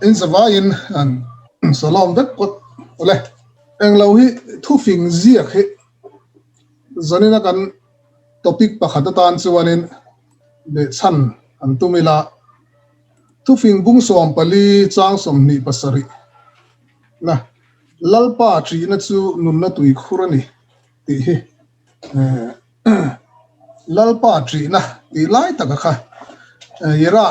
In zavaiin an sawlawm vek phawt awle. Englo hi thufing ziak hi zanina kan topic pakhat atan chuanin lehchhan an tum ila. Thufing bung 14 chang 27 na Lalpa ṭihna chu nunna tuikhur a ni tih hi Lalpa ṭihna tih lai taka kha Ira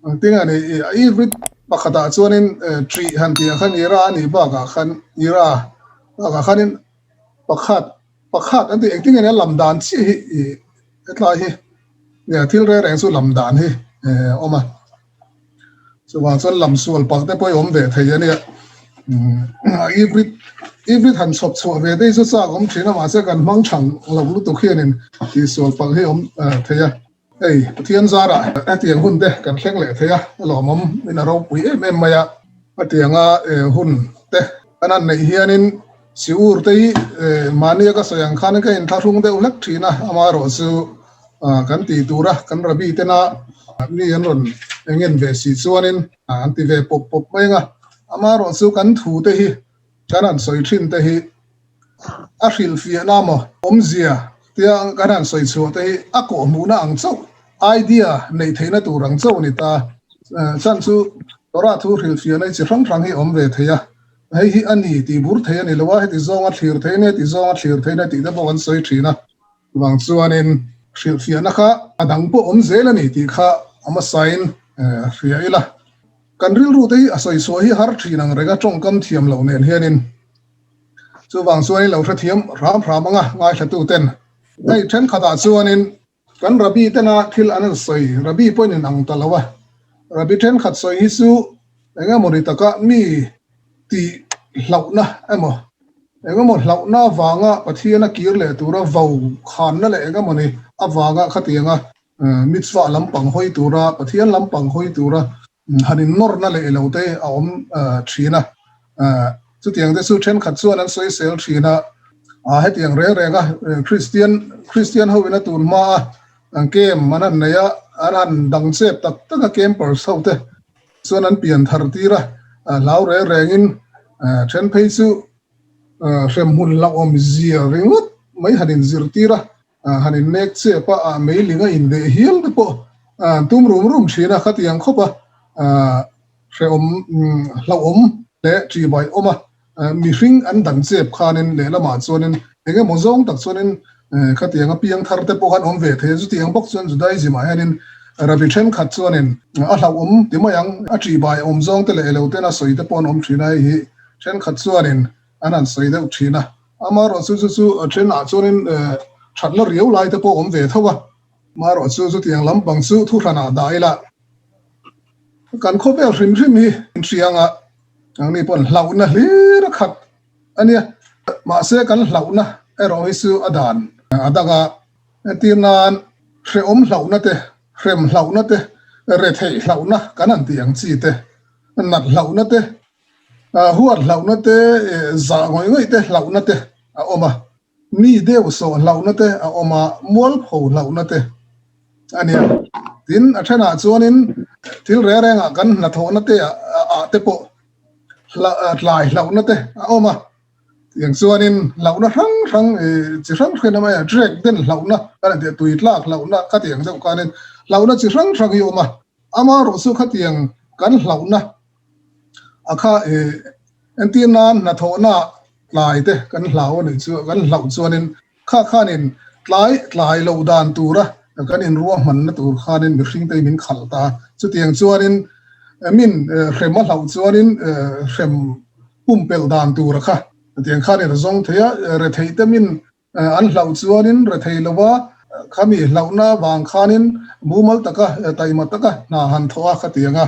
Engtin a ni Ivrit pakhatah chuanin ṭih han tih ah khan Ira a nih bakah khan Ira bakah khanin pakhat pakhat an tih engtin nge nia lam dan chiah hi ih hetlai hi nia thil reng reng chu lam dan hi a awm a chuvang chuan lam sual pak te pawh hi awm ve thei a nia Ivrit Ivrit han chhawp chhuah ve te hi chu chak awm thin a mahse kan hmang thang lo lutuk hianin tihsual pak hi awm thei a. Hei Pathian zarah hetiang hun te kan thleng leh thei a, a lawmawm in a ropui em em mai a. Hetianga hun te kan han neih hianin Siur te hi mahnia ka sawi ang khan ka inthlahrung deuh hlek thin a, amaherawhchu kan tih tura kan Rabbi tena mi an rawn ngen ve si chuanin an ti ve pawp pawp mai ang a. Amaherawhchu kan thu te hi kan han sawi thin te hi a hrilhfiahna maw awmzia tia kan han sawi chhuah te hi a kawhhmuhna ang chauh, idea neih theihna tur ang chauh a ni ta. Chhan chu Torah thu hrilhfiahna hi chi hrang hrang hi a awm ve thei a, hei hi a ni tih bur thei a ni lo a, heti zawnga thlir theih a nia, heti zawnga thlir theih a nia tih te pawh kan sawi thin a. Chuvang chuanin hrilhfiahna kha a dang pawh awm zel a ni tih kha a hmasain hria ila. Kan rilru te hi a sawi chhuah hi har thin ang reng a, tawngkam thiam loh nen hianin. Chuvang chuanin lo hrethiam hram hram anga ngaithlatuten hei thenkhatah chuanin kan Rabbi tena thil an han sawi, Rabbi pawhin in ang ta lo a, Rabbi thenkhat sawi hi chu eng emaw ni taka mi tih hlauhna emaw, eng emaw hlauhna avanga Pathian a kir leh tura vo khanna leh eng emaw ni avanga khatianga mitzvah lampang hawi tura, Pathian lampang hawi tura han innawrna leh ilo te a awm thin a. Chutiang te chu thenkhat chuan an sawisel thin a, hetiang reng reng a Kristian Kristian ho in a tun hma a an camp an han nei a, an han dang chep tak tak a campers ho te chuan an pian thar tir a, hlau reng reng in then phei chu hremhmun hlauhawm zia ringawt mai han inzirtir a. Han in nek chep a, ah meiling a in leh hial te pawh an tum rum rum thin a, khatiang khawp a hrehawm hlauhawm leh ṭihbai awm a, mihring an dan chep khanin lehlamah chuanin eng emaw zawng tak chuanin khatiang a piang thar te pawh khan awm ve thei a, chutiang bawk chuan Judaism ah hianin Rabbi thenkhat chuanin a hlauhawm ti mai ang, a ṭihbai awm zawng te leh elo ten a sawi te pawh an awm thin a, hei hi thenkhat chuanin an han sawi deuh thin a. Amaherawhchu chu chu a thenah chuanin thatna riau lai te pawh awm ve tho a, amaherawhchu chutiang lampang chu thuhranah dah ila kan khawvel hrim hrim hi inhrianga nangni pawn hlauhna hlir a khat a nia. Mahse kan hlauhna erawh hi chu a dan a dang a, entir nan hrehawm hlauhna te, hrem hlauhna te, retheih hlauhna kan han tih ang chi te, nat hlauhna te, Huat hlauhna te, zah ngawih ngawih te hlauhna te a awm a, mi deuh sawh hlauhna te a awm a, mualpho hlauhna te a nia. Tin, a thenah chuanin thil reng rengah kan hnathawhna te ah te pawh tlai hlauhna te a awm a. Tiang chuanin hlauhna hrang hrang chi hrang hrang in a awm a, trek den hlauhna kan han tih a, tui tlak hlauhna khatiang deuh khanin hlauhna chi hrang hrang hi a awm a. Amaherawhchu khatiang kan hlauhna A kha e entir nan hnathawhna tlai te kan hlau a nih chu kan hlauh chuanin kha khanin tlai tlai loh dan tura kan inruahmanna tur khanin mihring te min khalh ta a. Chutiang chuanin min hrem a hlauh chuanin hrem pumpelh dan tura kha chutiang khanin a zawng thei a, retheih te min An hlauh chuanin rethei lova khami hlauhna vang khanin mumal taka taima taka hna han thawh a khatiang a,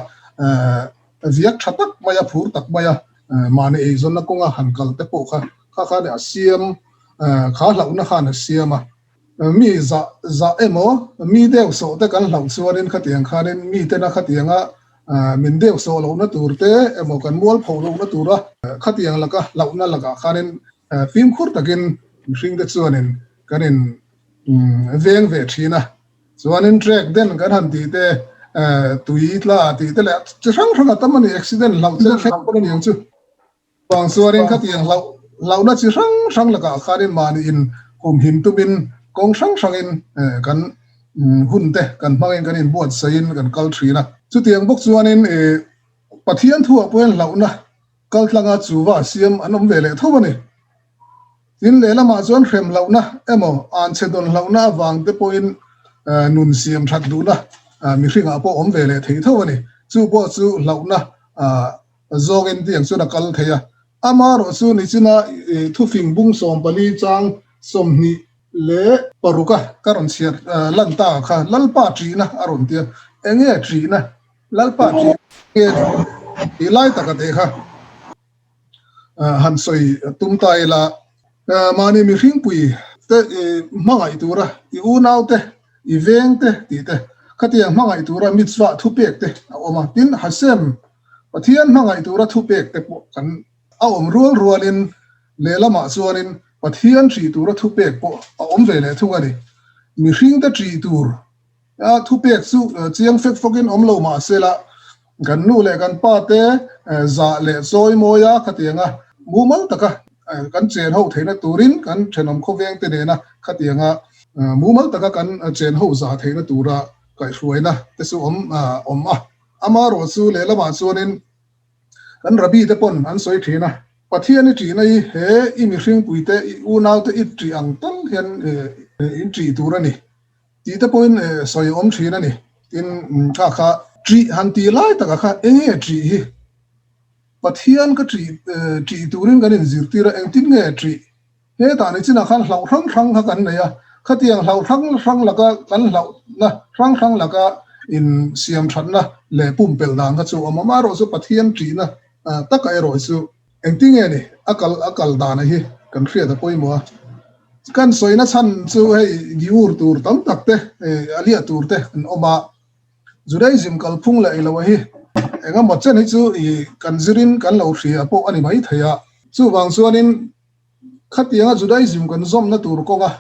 viak tha tak mai a, phur tak mai a, mahni eizawnna kawnga han kal te pawh kha kha khan a siam, kha hlauhna khan a siam a. Mi zah zah emaw mi deuh sawh te kan hlauh chuanin khatiang khanin mi tena khatianga min deuh sawh lohna tur te emaw kan mualpho lohna tura khatiang laka hlauhna lakah khanin Fimkhur takin mihring te chuanin kan in veng ve thin a, chuanin trek den kan han tih te, tui tla tih te leh chi hrang hrang a tam a ni, accident hlauh chen thleng pawh a ni ang chu. Vang chuanin khatiang hlauh hlauhna chi hrang hrang lakah khanin mahni in humhim tumin kawng hrang hrangin kan hun te kan hmangin kan inbuatsaihin kan kal thin a. Chutiang bawk chuanin Pathian thuah pawhin hlauhna kaltlanga chuva siam an awm ve leh tho a ni. Tin, lehlamah chuan hrem hlauhna emaw anchhe dawn hlauhna avang te pawhin nun siam that duhna mihringah pawh awm ve leh thei tho a ni. Chu pawh chu hlauhna zawngin tiang chuan a kal thei a. Amaherawh chu nichina thufing bung 14 chang 26 a ka rawn chhiar lan ta kha Lalpa ṭihna a rawn ti a. Enge ṭihna? Lalpa ṭihna nge tih lai taka te kha han sawi tum ta ila. Mahni mihringpui te hmangaih tura i unaute, i vengte tih te khatiang hmangaih tura mitzvah thupek te a awm a. Tin, Hashem, Pathian hmangaih tura thupek te pawh kan a awm rual rualin lehlamah chuanin Pathian ṭih tura thupek pawh a awm ve leh thung a ni. Mihringte ṭih tur A thupek chu chiang fek fawkin awm lo mah se la, kan nu leh kan pa te zah leh chawi mawi a khatianga mumal taka kan chen ho theihna turin kan thenawm khawveng te nena khatianga mumal taka kan chen ho zah theihna tura kaihhruaina te chu awm awm a. Amaherawh chu lehlamah chuanin kan Rabbi te pawn an sawi thin a, Pathian i ṭihna hi he i mihringpuite i unaute i ṭih ang tal hian in ṭih tur a ni. Tih te pawhin sawi awm thin a ni. Tin, kha kha ṭih han tih lai takah kha eng nge ṭih hi? Pathian ka ṭih ṭih turin kan inzirtir a, engtin nge ṭih? Hetah ni chinah khan hlauh hrang hrang kha kan nei a, khatiang hlauh hrang hrang laka kan hlauhna hrang hrang laka insiam thatna leh pumpelh dan kha chu a awm a, amaherawh chu Pathian ṭihna taka erawh chu Engtin nge ni a kal a kal dan hi kan hriat a pawimawh a, kan sawina chhan chu hei giur tur tam tak te a liah tur te an awm a, Judaism kalphung leh ilo hi engemaw chen hi chu i kan zirin kan lo hria pawh a ni mai thei a, chuvang chuanin khatianga Judaism kan zawmna tur kawnga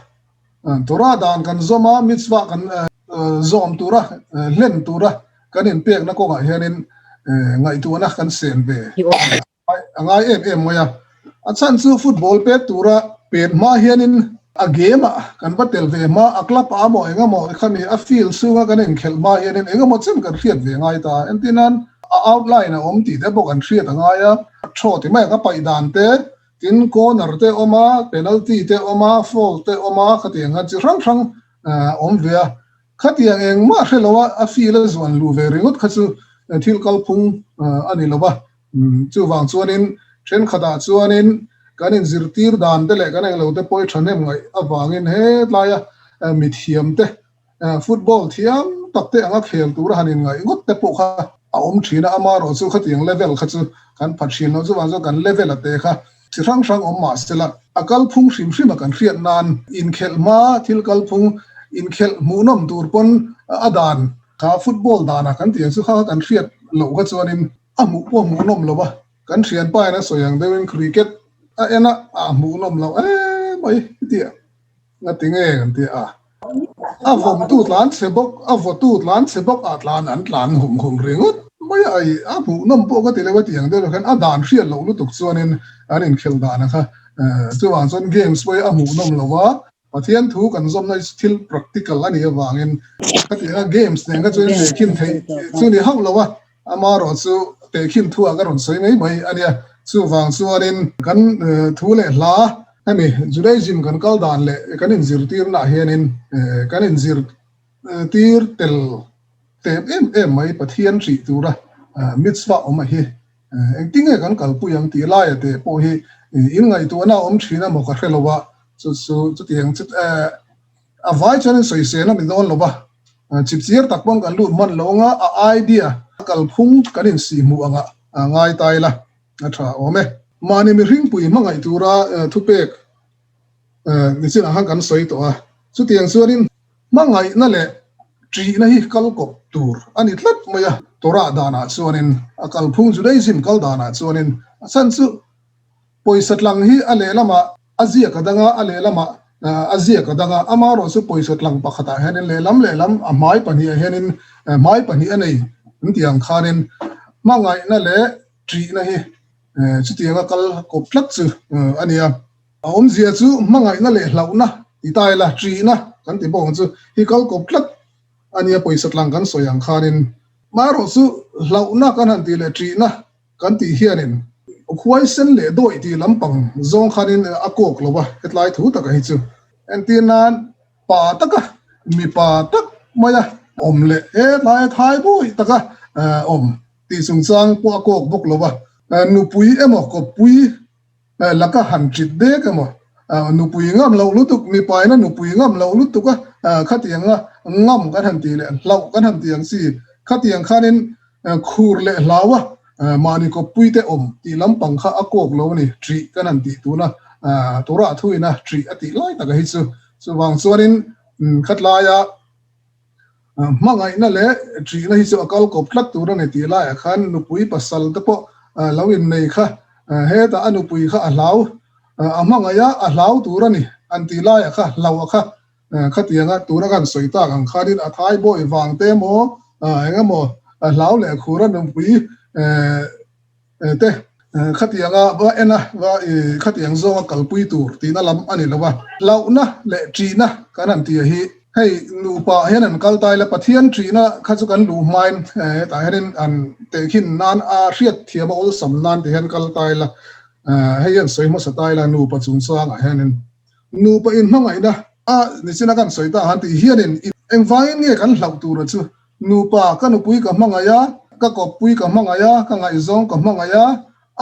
Torah dan kan zawm a, mitzvah kan zawm tura hlen tura kan inpekna kawngah hianin ngaihtuahna kan sen ve a ngai em em mai a. A chhan chu football pet tura pet hma hianin a game ah kan va tel ve hma, a club ah emaw eng emaw khami a field chhunga kan inkhelh hma hianin eng emaw chen kan hriat ve ngai ta. Entirnan a outline a awm tih te pawh kan hriat a ngai a, thaw ti mai ang a paih dan te, tin corner te awm a, penalty te awm a, foul te awm a, khatiang khan chi hrang hrang awm ve a. Khatiang engmah hre lo a, a field a zuan luh ve ringawt kha chu thil kalphung a ni lo va. Chuvang chuanin thenkhatah chuanin kan inzirtir dan te leh kan englo te pawh i thahnem ngaih avangin hetlaia mithiam te football thiam tak te anga khel tura han inngaih ngawt te pawh kha a awm thin a, amaherawh chu khatiang level kha chu kan pha thin lo, chuvang chuan kan level a te kha chi hrang hrang awm mah sela a kalphung hrim hrim a kan hriat nan inkhelh hma thil kalphung inkhelh hmuhnawm tur pawn a dan kha football danah kan tih ang chu kha kha kan hriat loh kha chuanin a hmuh pawh a hmuhnawm lo a, kan thianpa in a sawi ang deuhin cricket a en a, a hmuhnawm loh emai tih Ngati nge kan ti a, a vawmtu tlan chhe bawk, a vawtu tlan chhe bawk ah tlan an tlan hum hum ringawt mai a, i a hmuhnawm pawh ka ti lo a ti ang deuh lo khan a dan hriat loh lutuk chuanin an inkhelh dan a kha chuvang chuan games pawh hi a hmuhnawm lo a, Pathian thu kan zawmna hi thil practical a nih avangin ka ti a, games nen kha chuan tehkhin theih chu ni hauh lo a, Amaherawh chu tehkhin thuah ka rawn sawi mai mai a nia. Chuvang chuanin kan thu leh hla hemi Judaism kan kal dan leh kan inzirtirnaah hianin kan inzirtir tel tep em em mai Pathian hrih tura mitzvah awm a hi engtinge kan kalpui ang tih laia te pawh hi inngaihtuahna a awm thin a maw ka hre lo a, chu chu chutiang chu A vai chuan in sawisel a ni dawn lo va, chipchiar tak pawn kan lut hman lo anga a idea a kalphung kan insih hmuh anga ngai ta ila a tha awm e. Mahni mihringpui hmangaih tura thupek nichinah khan kan sawi tawh a, chutiang chuanin hmangaihna leh ṭihna hi kal kawp tur a ni tlat mai a, Torah danah chuanin a kalphung Judaism kal danah chuanin a chhan chu pawisa tlang hi a lehlamah a ziak a dang a, a lehlamah. a ziak a dang a, amaherawhchu pawisa tlang pakhatah hianin lehlam lehlam a hmai pahnihah hianin hmai pahnih a nei an tih ang khanin hmangaihna leh ṭihna hi chutianga kal kawp tlat chu a ni a. A awmzia chu hmangaihna leh hlauhna ti ta ila ṭihna kan ti bawk ang chu hi kal kawp tlat a nia pawisa tlang kan sawi ang khanin. Amaherawhchu hlauhna kan han tih leh ṭihna kan tih hianin huaisen leh dawih tih lampang zawng khanin a kawk lo a, hetlai thu taka hi chu entir nan pa taka mipa tak maia awm leh hetlai thai bawi taka awm tih chungchang pawh a kawk bawk lo a, nupui emaw kawppui laka han ṭit dek emaw nupui ngam loh lutuk mipaina nupui ngam loh lutuk a khatianga ngam kan han tih leh hlauh kan han tih ang chi khatiang khanin Khur leh hlau a, mahni kawppui te awm tih lampang kha a kawk lo a ni, ṭih kan han tih tuna Torah thuina ṭih a tih lai taka hi chu. Chuvang chuanin khatlaia hmangaihna leh ṭihna hi chu a kal kawp tlat tur a ni tih laiah khan nupui pasal te pawh lo innei kha hetah a nupui kha a hlau, a hmangaih a, a hlau tur a ni an tih laiah kha hlauh a kha Khatianga tura kan sawi tak ang khanin a thai bawi vang te emaw eng emaw hlau leh khura nupui te khatianga va en a va khatiang zawnga kalpui tur tihna lam a ni lo a. Hlauhna leh ṭihna kan han tih hi hei nupa hian an kal ta ila Pathian ṭihna kha chu kan luh hmain hetah hianin an tehkhin nan a hriatthiam a awlsam nan ti hian kal ta ila hei hian sawi hmasa ta ila nupa chungchangah hianin Nupa inhmangaihna a nichina kan sawi ta han tih hianin engvangin nge kan hlauh tura chu nupa ka nupui ka hmangaih a, ka kawppui ka hmangaih a, ka ngaihzawng ka hmangaih a,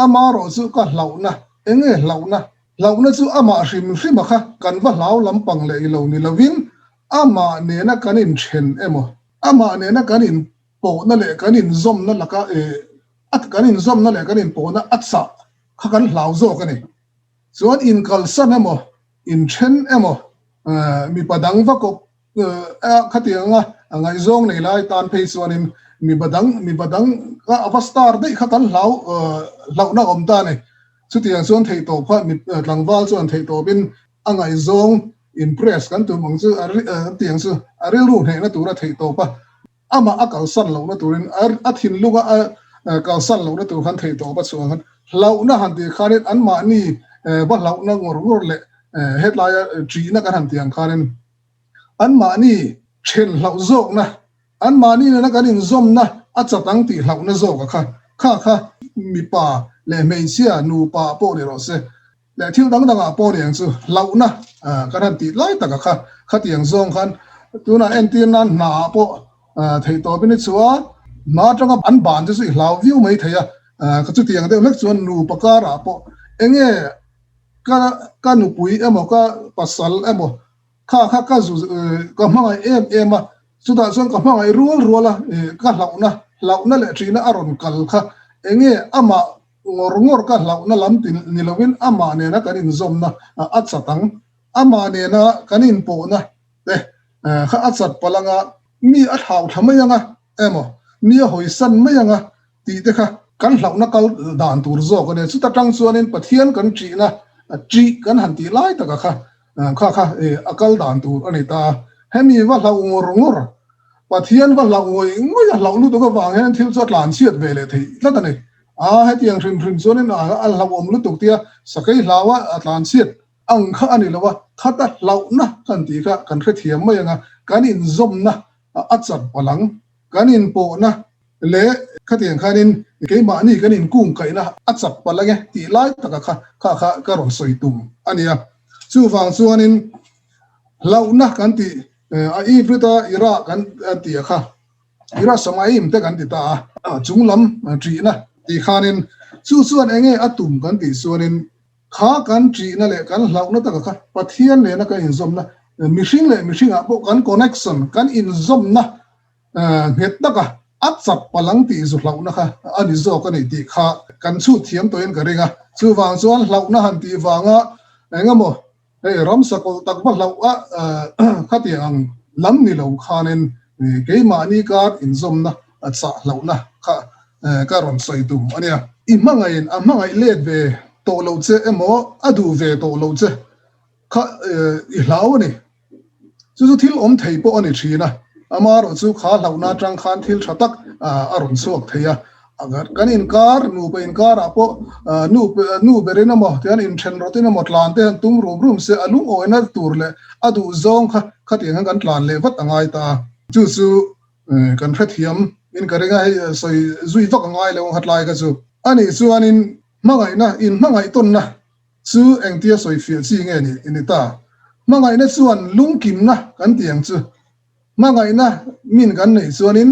amarawh chu ka hlauhna, enge hlauhna? Hlauhna chu amah hrim hrima kha kan va hlau lampang leh ilo ni lovin amah nena kan inthen emaw, amah nena kan inpawhna leh kan inzawmna laka kan inzawmna leh kan inpawhna a chah kha kan hlau zawk a ni. Chuan inkalsan emaw, inthen emaw, mipa dang va kawp khatianga ngaihzawng nei lai tan phei chuanin mipa dang mipa dang kha a va star daih kha kan hlau hlauhna a awm ta a ni. Chutiang chuan theihtawp kha tlangval chuan theihtawpin a ngaihzawng impress kan tum ang chu an ti ang chu a rilru hnehna tura theihtawp a Amah a kalsan lohna turin a thinlunga a kalsan lohna tur khan theih tawp a chhuah khan hlauhna han tih khanin anmahni va hlauhna ngawr ngawr leh hetlaia ṭihna kan han tih ang khanin anmahni then hlauh zawkna, anmahni nena kan inzawmna a chat ang tih hlauhna zawka kha kha kha mipa leh hmeichhia nupa pawh ni rawh se. Leh thil dang dangah pawh niang chu hlauhna kan han tih lai taka kha khatiang zawng khan tunah entir nan hnaah pawh theih tawpin i chhuah a, hna atanga an ban te chu i hlau viau mai thei a, ka chutiang deuh hlek chuan nupa karah pawh enge ka ka nupui emaw ka pasal emaw Kha kha ka zu ka hmangaih em em a, chutah chuan ka hmangaih rual rual a, ka hlauhna, hlauhna leh ṭihna a rawn kal kha enge amah ngawr ngawr ka hlauhna lam ti ni lovin amah nena kan inzawmna a chat ang, amah nena kan inpawhna te kha a chat palh anga mi a thlau thla mai anga emaw mi a hawisan mai anga tih te kha kan hlauhna kal dan tur zawk a nia. Chuta tang chuanin Pathian kan ṭihna, ṭih kan han tih lai taka kha kha kha a kal dan tur a ni ta a. Hemi va hlauh ngawr ngawr, Pathian va hlauh ngawih ngawih a hlauh lutuk avang hian thil chu a tlan chhiat ve leh theih tlat a ni. A hetiang hrim hrim chuanin a hlauhawm lutuk tia sakei hlaua a tlan chhiat ang kha a ni lo a, khata hlauhna kan tih kha kan hrethiam mai ang a, kan inzawmna a chat palh ang. Kan inpawhna leh khatiang khanin keimahni kan inkungkaihna a chak palh ange tih lai taka kha kha kha ka rawn sawi tum a nia. Chuvang chuanin hlauhna kan tih a Ivrita Ira kan tih a kha Ira Samaim te kan ti ta a, chunglam ṭihna tih khanin chu chuan enge a tum kan tih chuanin kha kan ṭihna leh kan hlauhna taka kha Pathian nena kan inzawmna mihring leh mihringah pawh kan connection kan inzawmna nghet taka a chak palang tih zu hlauhna kha a ni zawk a ni tih kha kan chhut thiam tawhin ka ring a. Chuvang chuan hlauhna han tih vanga engemaw hei ramsa kawlh tak va hlauh a khatiang ang lam ni lo khanin keimahni kar inzawmna a chah hlauhna kha ka rawn sawi tum a nia. I hmangaihin a hmangaih let ve tawh lo che emaw a duh ve tawh lo che. kha i hlau a ni. Chu chu thil awm thei pawh a ni thin a, amaherawhchu kha hlauhna atang khan thil tha tak a rawn chhuak thei a. Kan inkar, nupa inkarah pawh nu nu berin emaw tihian inthen rawtin emaw tlan te han tum rum rum se a lungawina tur leh a duh zawng kha khatiang hian kan tlan leh vat a ngai ta a. Chu chu kan hrethiam in ka ring a, hei sawi zui vak a ngai lo ang khatlai kha chu. Anih chuanin hmangaihna, inhmangaih tawnna Chu engtia sawifiah chi nge ni i ni ta? Hmangaihna chuan lungkimna kan ti ang chu. Hmangaihna min kan neih chuanin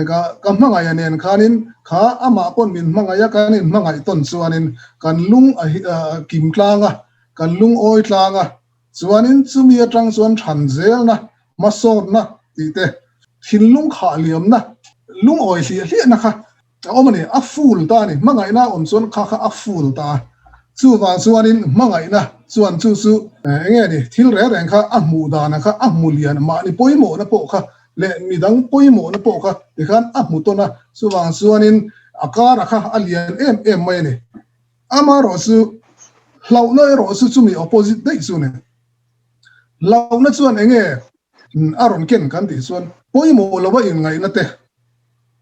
ka ka hmangaiha nen khanin kha amah pawn min hmangaih a, kan inhmangaih tawn chuanin kan lung a kim tlang a, kan lungawi tlang a, chuanin chumi atang chuan than zelna, hmasawnna tih te, thinlung khah liamna, lungawi hliah hliahna kha A awm a ni, a full ta a ni. Hmangaihna a awm chuan kha kha a full ta a. Chuvang chuanin hmangaihna chuan chu chu eng nge ni, thil reng reng kha a hmuh dana kha a hmu lian, mahni pawimawhna pawh kha leh midang pawimawhna pawh kha tikhan a hmu tawn a. Chuvang chuanin a kara kha a lian em em mai a ni. Amaherawhchu hlauhna erawh chu chumi opposite daih chu a ni. Hlauhna chuan eng nge a rawn ken kan tih chuan pawimawh lova inngaihna te,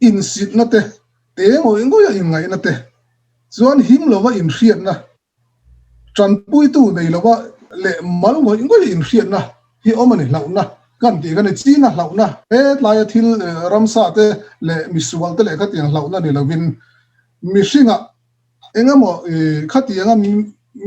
insitna te, te ngawih ngawih a inngaihna te, chuan him lova inhriatna, tanpuitu nei lova leh mal ngawih ngawih inhriatna hi awm a ni hlauhna kan tih kha ni. China hlauhna hetlaia thil ramsa te leh misual te leh khatiang hlauhna ni lovin mihringah Engemaw khatianga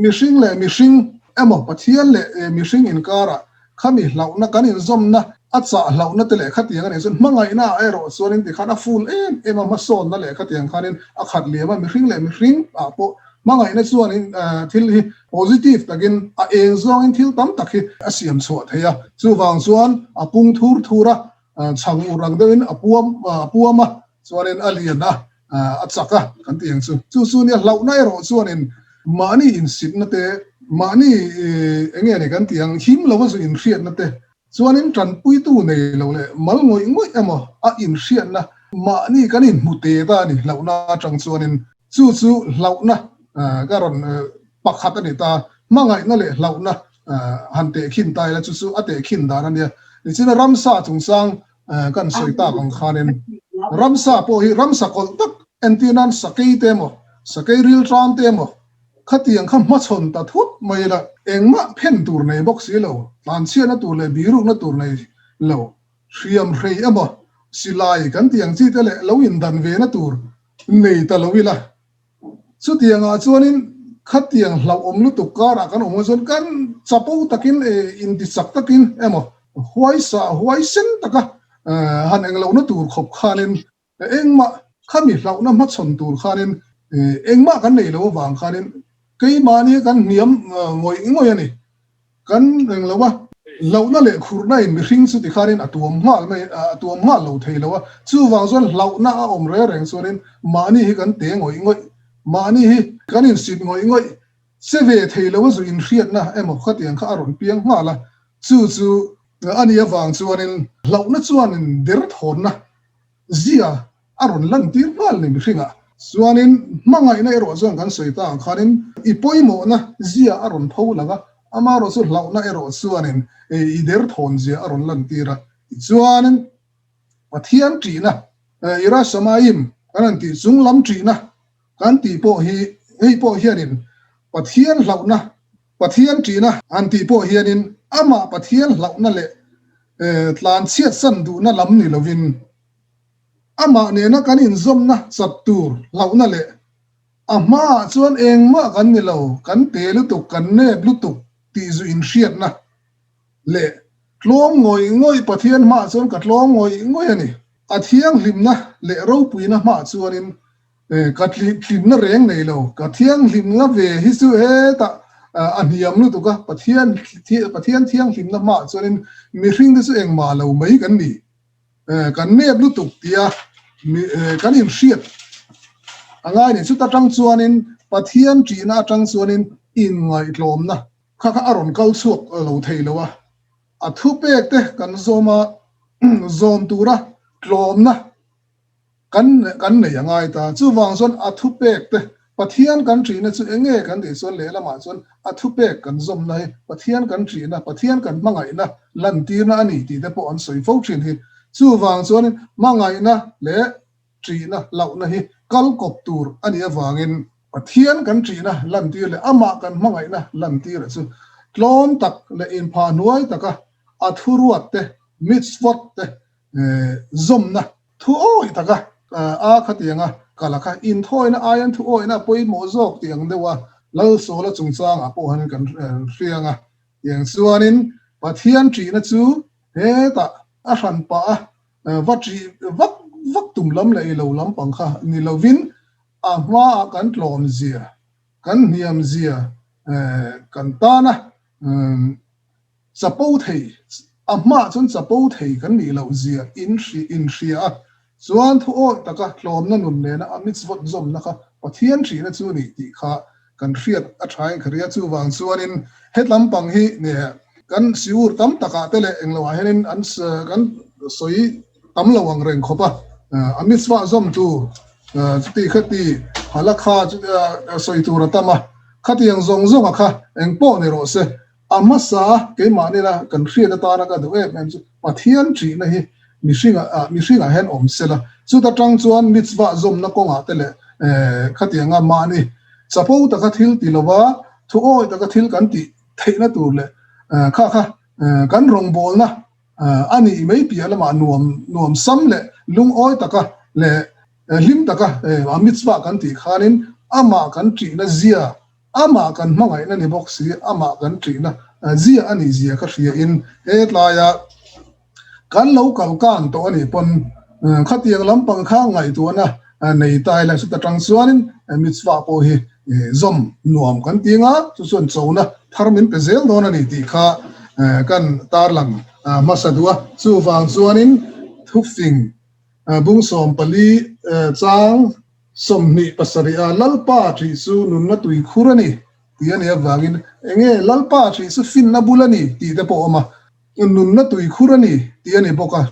mihring leh mihring emaw Pathian leh mihring inkarah khami hlauhna kan inzawmna a chah hlauhna te leh khatiang a nih chuan hmangaihna ah erawh chuanin tikhan a full em em a hmasawnna leh khatiang khanin a khat liam a, mihring leh mihring ah pawh hmangaihna chuanin thil hi positive takin a eng zawngin thil tam tak hi a siam chhuah thei a, chuvang chuan a pung thur thur a, chhang ur ang deuhin a puam a puam a chuanin a lian a. a chak a kan ti ang chu. Chu chu nia hlauhna erawh chuanin mahni insitna te, mahni eng nge ni kan ti ang him lova zu inhriatna te chuanin tanpuitu nei lo leh mal ngawih ngawih emaw a inhriatna mahni kan inhmu te ta a ni hlauhna atang chuanin chu chu hlauhna ka rawn pakhat a ni ta. Hmangaihna leh hlauhna han tehkhin ta ila chu chu a tehkhin dan a nia. Nichina ramsa chungchang Kan sawi tak ang khanin ramsa pawh hi ramsa kawlh tak entir nan sakei te emaw, sakei ril ṭam te emaw khatiang kha hmachhawn ta thut mai ila engmah phen tur nei bawk si lo, tlanchhiatna tur leh birukna tur nei lo, hriam hrei emaw silai kan tih ang chi te leh lo indan ve na tur nei ta lo ila. Chutiangah chuanin khatiang hlauhawm lutuk karah kan awm chuan kan chapo takin intichak takin emaw huaisa huaisen taka han englohna tur khawp khanin engmah khami hlauhna hmachhawn tur khanin engmah kan neih loh avang khanin keimahni kan hniam ngawih ngawih a ni. Kan reng lo a, hlauhna leh khurhna in mihring chu tikhanin a tuam nghal mai, a tuam nghal lo thei lo a, chuvang chuan hlauhna a awm reng reng chuanin mahni hi kan te ngawih ngawih, mahni hi kan insit ngawih ngawih, che ve thei lo a zu inhriatna emaw khatiang kha a rawn piang nghal a, chu chu a nih avang chuanin hlauhna chuanin derthawnna zia a rawn lantir nghal ni mihringah. Chuanin hmangaihna erawh chuan kan sawi ta ang khanin i pawimawhna zia a rawn pho lang a, amaherawh chu hlauhna erawh chuanin i derthawn zia a rawn lantir a. Tichuanin Pathian ṭihna, Ira Shamayim kan han tih chung lam ṭihna kan tih pawh hi hei pawh hianin Pathian hlauhna, Pathian ṭihna han tih pawh hianin amah Pathian hlauhna leh tlanchhiatsan duhna lam ni lovin, Amah nena kan inzawmna chat tur hlauhna leh a hmaah chuan engmah kan ni lo, kan te lutuk, kan nep lutuk tih zu inhriatna leh tlawm ngawih ngawih Pathian hmaah chuan ka tlawm ngawih ngawih a ni. A thianghlimna leh ropuina hmaah chuanin ka tlinna reng nei lo, ka thianghlimna ve hi chu hetah a hniam lutuk a, Pathian Pathian thianghlimna hmaah chuanin mihringte chu engmah lo mai kan ni. Kan nep lutuk tia kan inhriat a ngai ni. Chuta tang chuanin Pathian ṭihna atang chuanin inngaihtlawmna kha kha a rawn kal chhuak lo thei lo a. A thupek te kan zawm a, zawm tura tlawmna kan kan nei a ngai ta. Chuvang chuan a thupek te Pathian kan ṭihna chu eng nge kan tih chuan lehlamah chuan a thupek kan zawmna hi Pathian kan ṭihna, Pathian kan hmangaihna lantirna a ni tih te pawh an sawi fo ṭhin hi. Chuvang chuanin hmangaihna leh ṭihna hlauhna hi kal kawp tur a nih avangin Pathian kan ṭihna lantir leh amah kan hmangaihna lantira chu tlawm tak leh inphah hnuai taka a thuruat te, mitzvot te zawmna thu awih taka a khatianga kal a kha inthawina aiin thu awihna a pawimawh zawk tih ang deuha Lalsawla chungchangah pawh hian kan hriang a. Tiang chuanin Pathian ṭihna chu hetah a hran pah a, va ṭih vak vak tum lam leh ilo lampang kha ni lovin a hmaah kan tlawmzia, kan hniamzia kan tana Chapo thei, A hmaah chuan chapo thei kan nih loh zia inhria a, chuan thu awih taka tlawmna nun nena a mitzvot zawmna kha Pathian hrihna chu ni tih kha kan hriat a thain ka ria. Chuvang chuanin hetlam pang hi nge kan siur tam takah te leh engloah hianin an kan sawi tam lo ang reng khawp a, a mitzvah zawm tur chuti khati halakha sawi tur a tam a, khatiang zawng zawnga kha engpawh ni rawh se. A hmasa keimah nila kan hriat atana ka duh em em chu Pathian ṭihna hi mihringah mihringah hian awm se la, chuta ṭang chuan mitzvah zawmna kawngah te leh khatianga mahni chapo taka thil ti lova thu awi taka thil kan tih theihna tur leh kha kha kan rawngbawlna a nih mai piah lamah nuam nuam sam leh lungawi taka leh hlim taka a mitzvah kan tih khanin amah kan ṭihna zia Amah kan hmangaihna ni bawk si, amah kan ṭihna zia a nih zia ka hria in he tlaia kan lo kal kan tawh a nih pawn khatiang lampang kha ngaihtuahna nei ta ila chuta tang chuanin mitzvah pawh hi zawm nuam kan ti anga chu chuan chona thar min pe zel dawn a ni tih kha kan tarlang hmasa duh a. Chuvang chuanin thufing bung 14 chang 27 a Lalpa ṭih chu nunna tui khur a ni tih a nih avangin enge Lalpa ṭih chu finna bul a ni tih te pawh a awm a, nunna tui khur a ni tih a ni bawk a,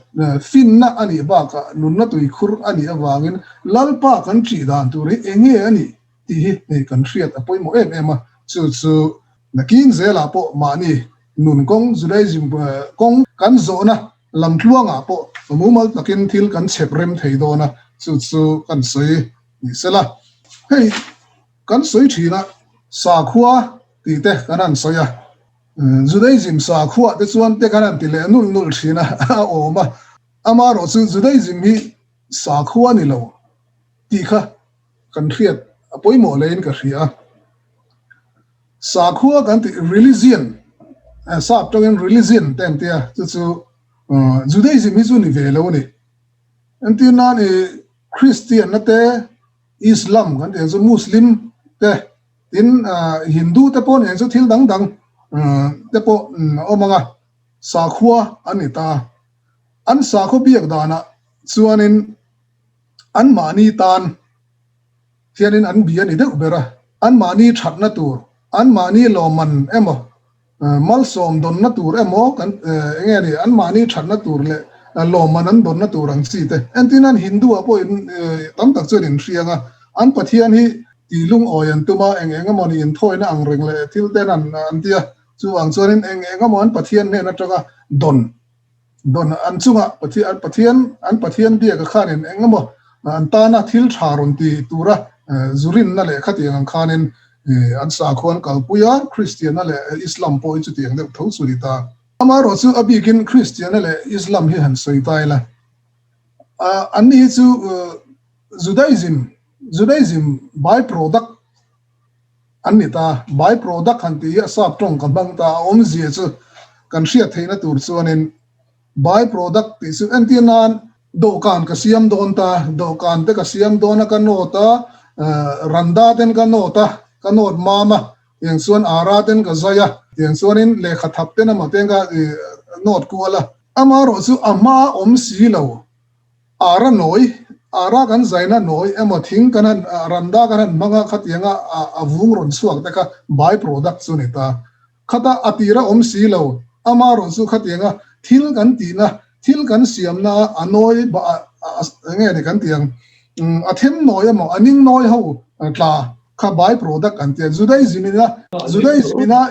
finna a nih bakah nunna tui khur a nih avangin Lalpa kan ṭih dan tur hi enge a nih tih hi kan hriat a pawimawh em em a, chu chu nakin zelah pawh mahni nun kawng Judaism kawng kan zawhna Lamtluangah pawh mumal takin thil kan chhep rem thei dawn a, chu chu kan sawi ni sela. Hei kan sawi thin a, sakhua tih te kan han sawi a, Judaism sakhua te chuan te kan han ti leh nulh nulh thin a, a awm a. Amaherawhchu Judaism hi sakhua ni lo tih kha kan hriat a pawimawh hlein ka hria a. Sakhua kan tih religion, sap tawngin religion te an tia, chu chu Judaism hi chu ni ve lo a ni. Entir nan i Christian na te, Islam kan tih ang chu Muslim te, tin Hindu te pawh nen chu thil dang dang te pawh a awm ang a, sakhua an ni ta. An sakhaw biak danah chuanin anmahni tan Hianin an bi a ni deuh ber a, anmahni thatna tur, anmahni lawmman emaw, malsawm dawnna tur emaw kan eng nge ni, anmahni thatna tur leh lawmman an dawnna tur ang chi te. Entir nan Hindu-ah pawh in tam tak chuan in hriang a, an Pathian hi tih lungawi an tum a, eng eng emaw ni inthawina ang reng leh thil ten an an ti a, chuvang chuanin eng eng emaw an Pathian hnen atanga dawn Don an chunga Pathian Pathian an Pathian biaka khanin eng emaw an tana thil tha rawn ti tura zurinna leh khatiang ang khanin an sakhua an kalpui a, Kristianna leh Islam pawh hi chutiang deuh tho chu ni ta. Amaherawh chu a bikin Kristianna leh Islam hi han sawi ta ila, anni hi chu Judaism Judaism by product An ni ta, by product han tih hi a sap tawng ka hmang ta, a awmzia chu kan hriat theihna tur chuanin by product tih chu entir nan dawhkan ka siam dawn ta, dawhkan te ka siam dawn a ka nawt a, randa ten ka nawt a, ka nawt mam a, tiang chuan ara ten ka zai a, tiang chuanin lehkha thap ten emaw ten ka nawt kual a, amaherawh chu a hma awm si lo. Ara nawi, ara kan zaina nawi emaw thing kan han randa kan han hmang a khatianga a vung rawn chhuak te kha by product chu ni ta. Khata a tira awm si lo, ama rawn chu khatianga thil kan tihna, thil kan siamna a a nawi enge ni kan tih ang, a them nawi emaw a ning nawi ho tla. kha by product an tia. Judaism ina Judaism ina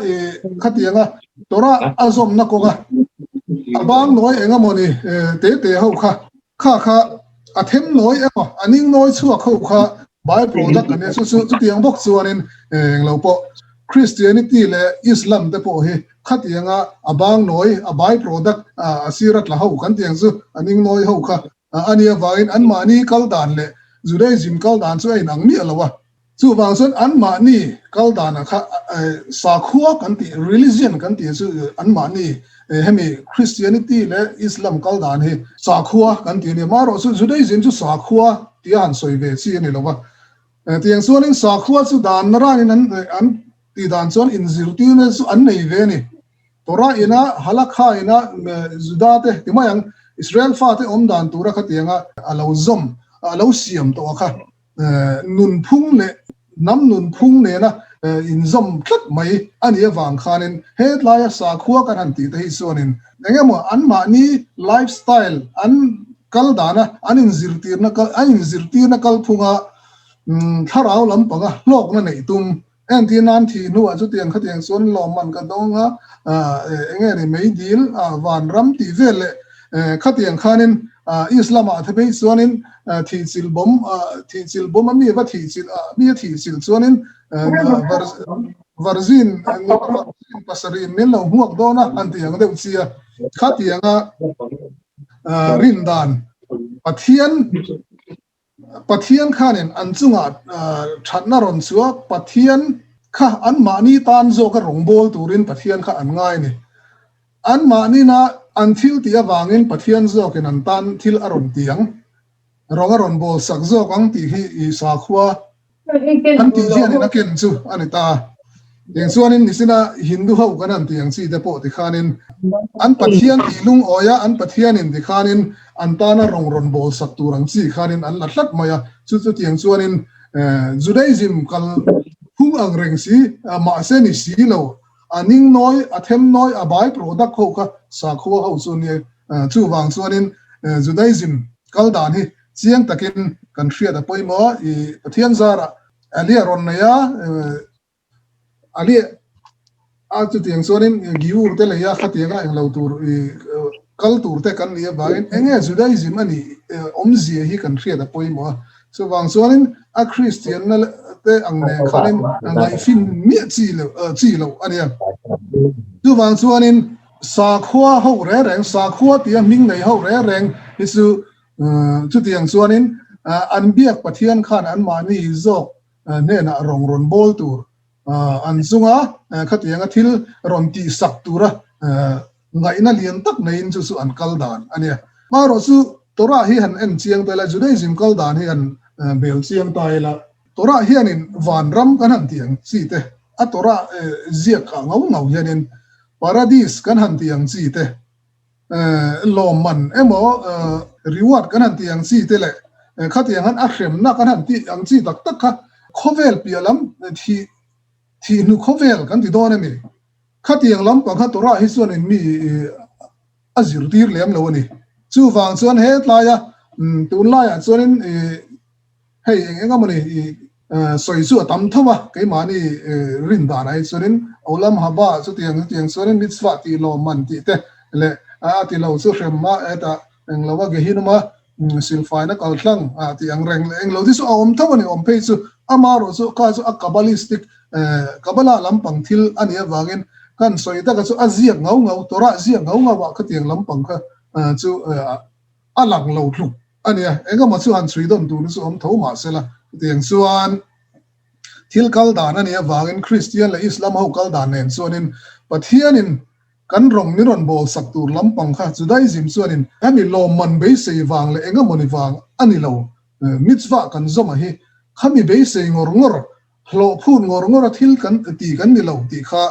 khatianga Torah a zawmna kawnga a bang nawi eng emawni te te ho kha kha kha a them nawi emaw a ning nawi chhuak ho kha by product an nia. Chu chu chutiang bawk chuanin englo pawh Christianity leh Islam te pawh hi khatianga a bang nawi a by product a sira tla ho kan tiang chu a ning nawi ho kha A nih avangin anmahni kal dan leh Judaism kal dan chu a inang miah lo a. Chuvang chuan anmahni kal danah kha sakhua kan tih, religion kan tih chu anmahni hemi Christianity leh Islam kal dan hi sakhua kan tih a ni. Amaherawhchu Judaism chu sakhua tia han sawi ve chi a ni lo va. Tiang chuanin sakhua chu dan naranin an tih dan chuan inzirtirna chu an nei ve a ni. Torah ina, Halakha ina Juda te ti mai ang, Israel fate awm dan tura khatianga a lo zawm, a lo siam tawh a kha nunphung leh hnam nunphung nena inzawm tlat mai a nih avang khanin hetlaia sakhua kan han tih te hi chuanin eng emaw anmahni life style an kal dana an inzirtirna kal an inzirtirna kalphunga thlarau lampanga hlawkna neih tum Entir nan thih hnuah chutiang khatiang chuan lawmman ka dawng a, eng nge ni meidil vanram tih vel leh khatiang khanin Islam ah te phei chuanin thihchilh bawm thihchilh bawm a mi va thihchilh mi a thihchilh chuanin varzin pasarih min lo hmuak dawn a han tih ang deuh chi a, khatianga rindan Pathian Pathian khanin an chungah thatna rawn chu a, Pathian kha anmahni tan zawka rawngbâwl turin Pathian kha an ngai a ni. Anmahnina an thil tih avangin Pathian zawkin an tan thil a rawn ti ang, rawng a rawn bâwl sak zawk ang tih hi i sakhua An tih hianin a ken chu a ni ta. Eng chuanin nichina Hindu ho kan han tih ang chi te pawh tikhanin an Pathian tih lungawi a, an Pathianin tikhanin an tana rawng rawn bawl sak tur ang chi khanin an la tlat mai a. Chu chutiang chuanin Judaism kal phung ang reng si, mahse ni si lo, a ning nawi, a them nawi, a bai product ho kha sakhua ho chu nia. Chuvang chuanin Judaism kal dan hi Chiang takin kan hriat a pawimawh i Pathian zarah Alia rawn nei a, Alia a chutiang chuanin Giur te lei a khatianga englo tur i kal tur te kan nih avangin enge Judaism a nih awmzia hi kan hriat a pawimawh a. Chuvang chuanin a Kristian na te ang nen khanin ngaihfin miah chi loh chi loh a nia. Chuvang chuanin sakhua ho reng reng, sakhua tia hming nei ho reng reng hi chu Chutiang chuanin an biak Pathian khan anmahni zawk hnenah rawng rawn bawl tur an chunga khatianga thil rawn tihsak tura ngaihna lian tak neiin chu chu an kal dan a nia. Hmarawh chu Torah hi han en chiang ta ila, Judaism kal dan hi han bel chiang ta ila, Torah hianin vanram kan han tih ang chi te, a Torah ziak ah ngau ngau hianin Paradis kan han tih ang chi te, Lawmman emaw reward kan han tih ang chi te leh khatiang han a hremna kan han tih ang chi tak tak kha khawvel piah lam thih thih hnu khawvel kan ti dawn a ni. Khatiang lampang kha Torah hi chuanin mi a zirtir lem lo a ni. Chuvang chuan hetlaia tunlaiah chuanin Hei eng eng amawni i sawi chu a tam tho a, keimahni rin danah hi chuanin Olam Haba chutiang chutiang chuanin mitzvah tih lawmman tih te leh a ti lo chu hrem a hetah eng lo a Gehinum a silfaina kal tlang tih ang reng leh eng lo te chu a awm tho a ni, awm phei chu amaherawh chu kha chu a Kabbalistic Kabbalah lampang thil a nih avangin kan sawi taka chu a ziak ngau ngau Torah ziak ngau ngau ah khatiang lampang kha chu a lang lo tluk A nia, engemaw chu han chhui dawn tur chu awm tho mah sela, chutiang chuan thil kal dan a nih avangin Kristian leh Islam ho kal dan nen chuanin Pathianin kan rawng min rawn bawl sak tur lampang kha Judaism chuanin hemi lawmman beisei vang leh engemawni vang a ni lo, mitzvah kan zawm a hi khami beisei ngawr ngawr Hlawh phut ngawr ngawr a thil kan ti kan ni lo tih kha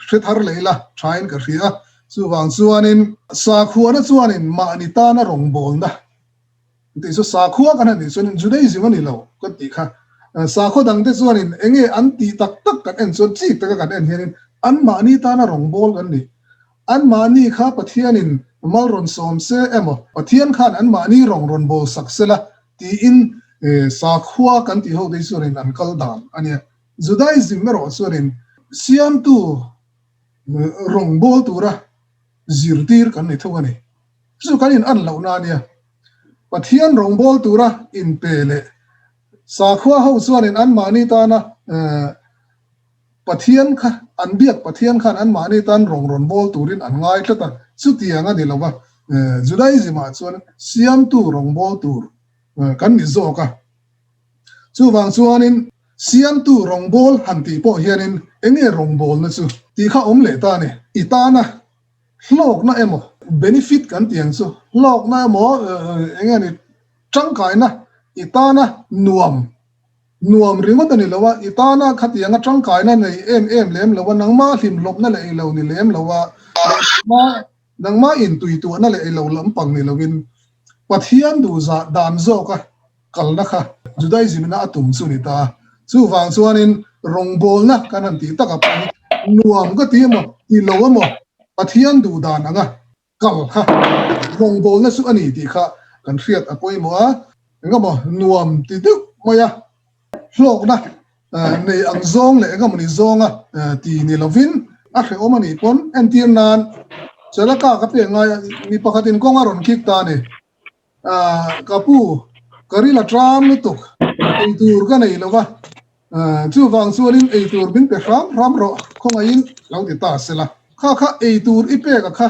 hre thar leh ila thain ka hria. Chuvang chuanin sakhuana chuanin mahni tana rawngbawlna tih chu sakhua kan han tih chuanin Judaism a ni lo ka tih kha. Sakhaw dangte chuanin enge an tih tak tak kan en chuan chik taka kan en hianin anmahni tana rawngbâwl kan ni. Anmahni kha Pathianin mal rawn sawm se emaw Pathian khan anmahni rawng rawn bawl sak sela tiin Sakhua kan tih ho te hi chuanin an kal dan a nia. Judaism erawh chuanin siamtu rawngbawl tura zirtir kan ni thung a ni. Chu kan in an lohna a nia. Pathian rawngbawl tura inpe leh sakhua ho chuanin anmahni tana Pathian kha an biak Pathian khan anmahni tan rawng rawn bawl turin an ngai tlat a, chutiang a ni lo va. Judaism ah chuan siamtu rawngbawl tur kan ni zawk a. Chuvang chuanin siamtu rawngbawl han tih pawh hianin eng nge rawngbawlna chu tih kha awm leh ta a ni. I tana hlawkna emaw, benefit kan tih ang chu, hlawkna emaw eng nge ni tangkaina i tana nuam, nuam ringawt a ni lo a, i tana khatianga tangkaina nei em em lem lo a, nangma hlimhlawpna leh ei lo ni lem lo a, nangma nangma intuituahna leh ei lo lampang ni loin Pathian duhzah dan zawka kalna kha Judaism ina a tum chu ni ta. Chuvang chuanin rawngbawlna kan han tih takah pawh hi nuam ka ti emaw ti lo emaw Pathian duh dan anga kal kha rawngbawlna chu a ni tih kha kan hriat a pawimawh a. Engemaw nuam ti deuh mai a hlawkna nei ang zawng leh engemaw ni zawnga ti ni lovin a hrehawm a nih pawn entir nan Chalaka ka pek ngai a, mi pakhatin kawng a rawn kik ta a ni. Ka pu, ka ril a ṭam lutuk, eitur ka nei lo va, chuvang chuanin eitur min pe hram hram rawh, khawngaihin lo ti ta sela. Kha kha eitur i pek a kha,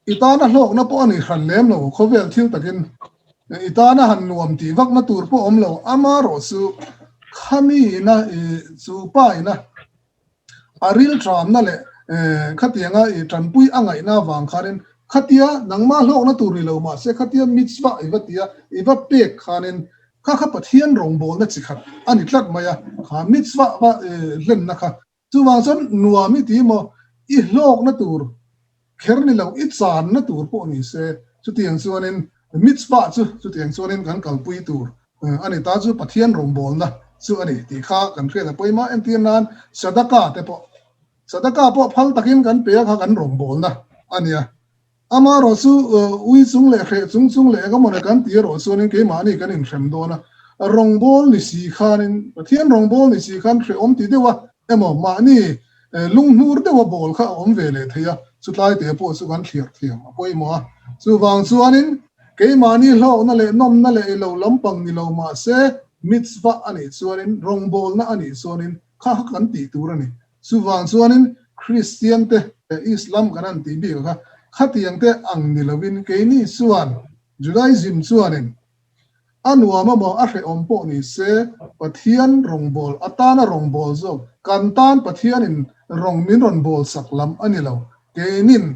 i tana hlawkna pawh a ni hran lem lo, khawvel thil takin i tana han nuam tih vakna tur pawh awm lo, amarawh chu khami ina chu pa ina A rilṭamna leh khatianga i ṭanpui a ngaihna avang khanin khatia nangmah hlawkna tur ni lo mahse khatia mitzvah i va tia i va pek khanin kha kha Pathian rawngbawlna chi khat a ni tlat mai a, kha mitzvah va hlenna kha. Chuvang chuan nuam i ti maw i hlawkna tur kher ni lo i channa tur pawh ni se chutiang chuanin mitzvah chu chutiang chuanin kan kalpui tur a ni ta chu Pathian rawngbawlna chu a ni tih kha kan hriat a pawimawh entir nan sadaka te pawh sadaka pawh phal takin kan pe a kha kan rawngbawlna a nia. Amaherawh chu ui chung leh hreh chung chung leh eng emaw kan tih erawh chuanin keimahni kan inhrem dawn a, rawngbâwl ni si khanin, Pathian rawngbâwl ni si khan hrehawm ti deuha emaw mahni lunghnur deuha bâwl kha a awm ve leh thei a, chutlai te pawh chu kan thliar thiam a pawimawh a. Chuvang chuanin keimahni hlawkna leh nawmna leh ilo lampang ni lo mahse mitzvah a nih chuanin rawngbâwlna a nih chuanin kha kha kan tih tur a ni. Chuvang chuanin Kristian te Islam kan han tih bik kha khatiang te ang ni lovin keini chuan Judaism chuanin a nuam emaw a hrehawm pawh ni se Pathian rawngbâwl atana rawngbâwl zawk kan tan Pathianin rawng min rawn bâwl sak lam a ni lo keinin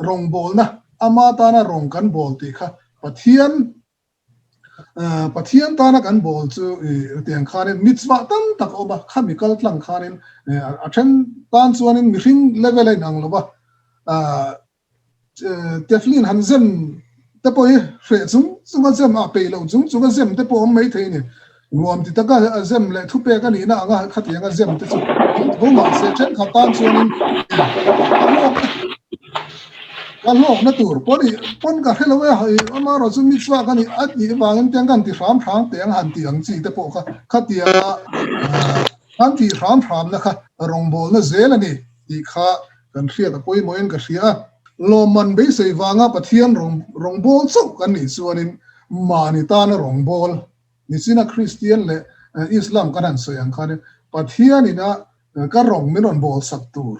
rawngbâwlna ama tana rawng kan bâwl tih kha Pathian Pathian tana kan bawl chu tiang khanin mitzvah tam tak a awm a, khami kal tlang khanin a then tan chuanin mihring level a inang lo va, teflin han zem te pawh hi hreh chung chung a zem a, peih loh chung chung a zem te pawh a awm maithei a ni. Nuam ti taka a zem leh thupek a nihna anga khatiang a zem te chu awm tho mahse thenkhat tan chuanin a hlawk a. Ka hlawkna tur pawn i pawn ka hre lo e, hei amaherawh chu mitzvah ka nih a tih avangin tiang kan ti hram hram teh ang han tih ang chi te pawh kha khatianga kan tih hram hramna kha rawngbawlna zel a ni tih kha kan hriat a pawimawhin ka hria a. Lawmman beisei vanga Pathian rawngbâwl chauh kan nih chuanin mahni tana rawngbâwl nichina Kristian leh Islam kan han sawi ang khanin Pathianina ka rawng min rawn bâwlsak tur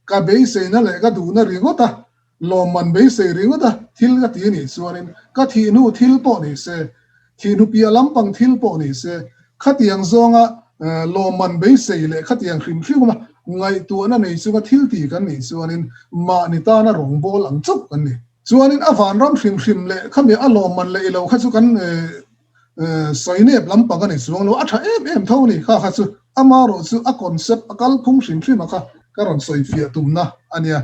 Ka beiseina leh ka duhna ringawt a, lawmman beisei ringawt a thil ka ti anih chuanin ka thihnu thil pawh ni se, thihnu piah lampang thil pawh ni se, khatiang zawnga lawmman beisei leh khatiang hrim hrim a ngaihtuahna nei chunga thil ti kan nih chuanin mahni tana rawngbâwl ang chauh kan ni. Chuanin a vanram hrim hrim leh khami a lawmman leh ilo kha chu kan Sawi nep lampang a ni chuang lo, a tha em em tho a ni kha kha chu amarawh chu a concept a kal phung hrim hrim a kha ka rawn sawi fiah tumna a nia.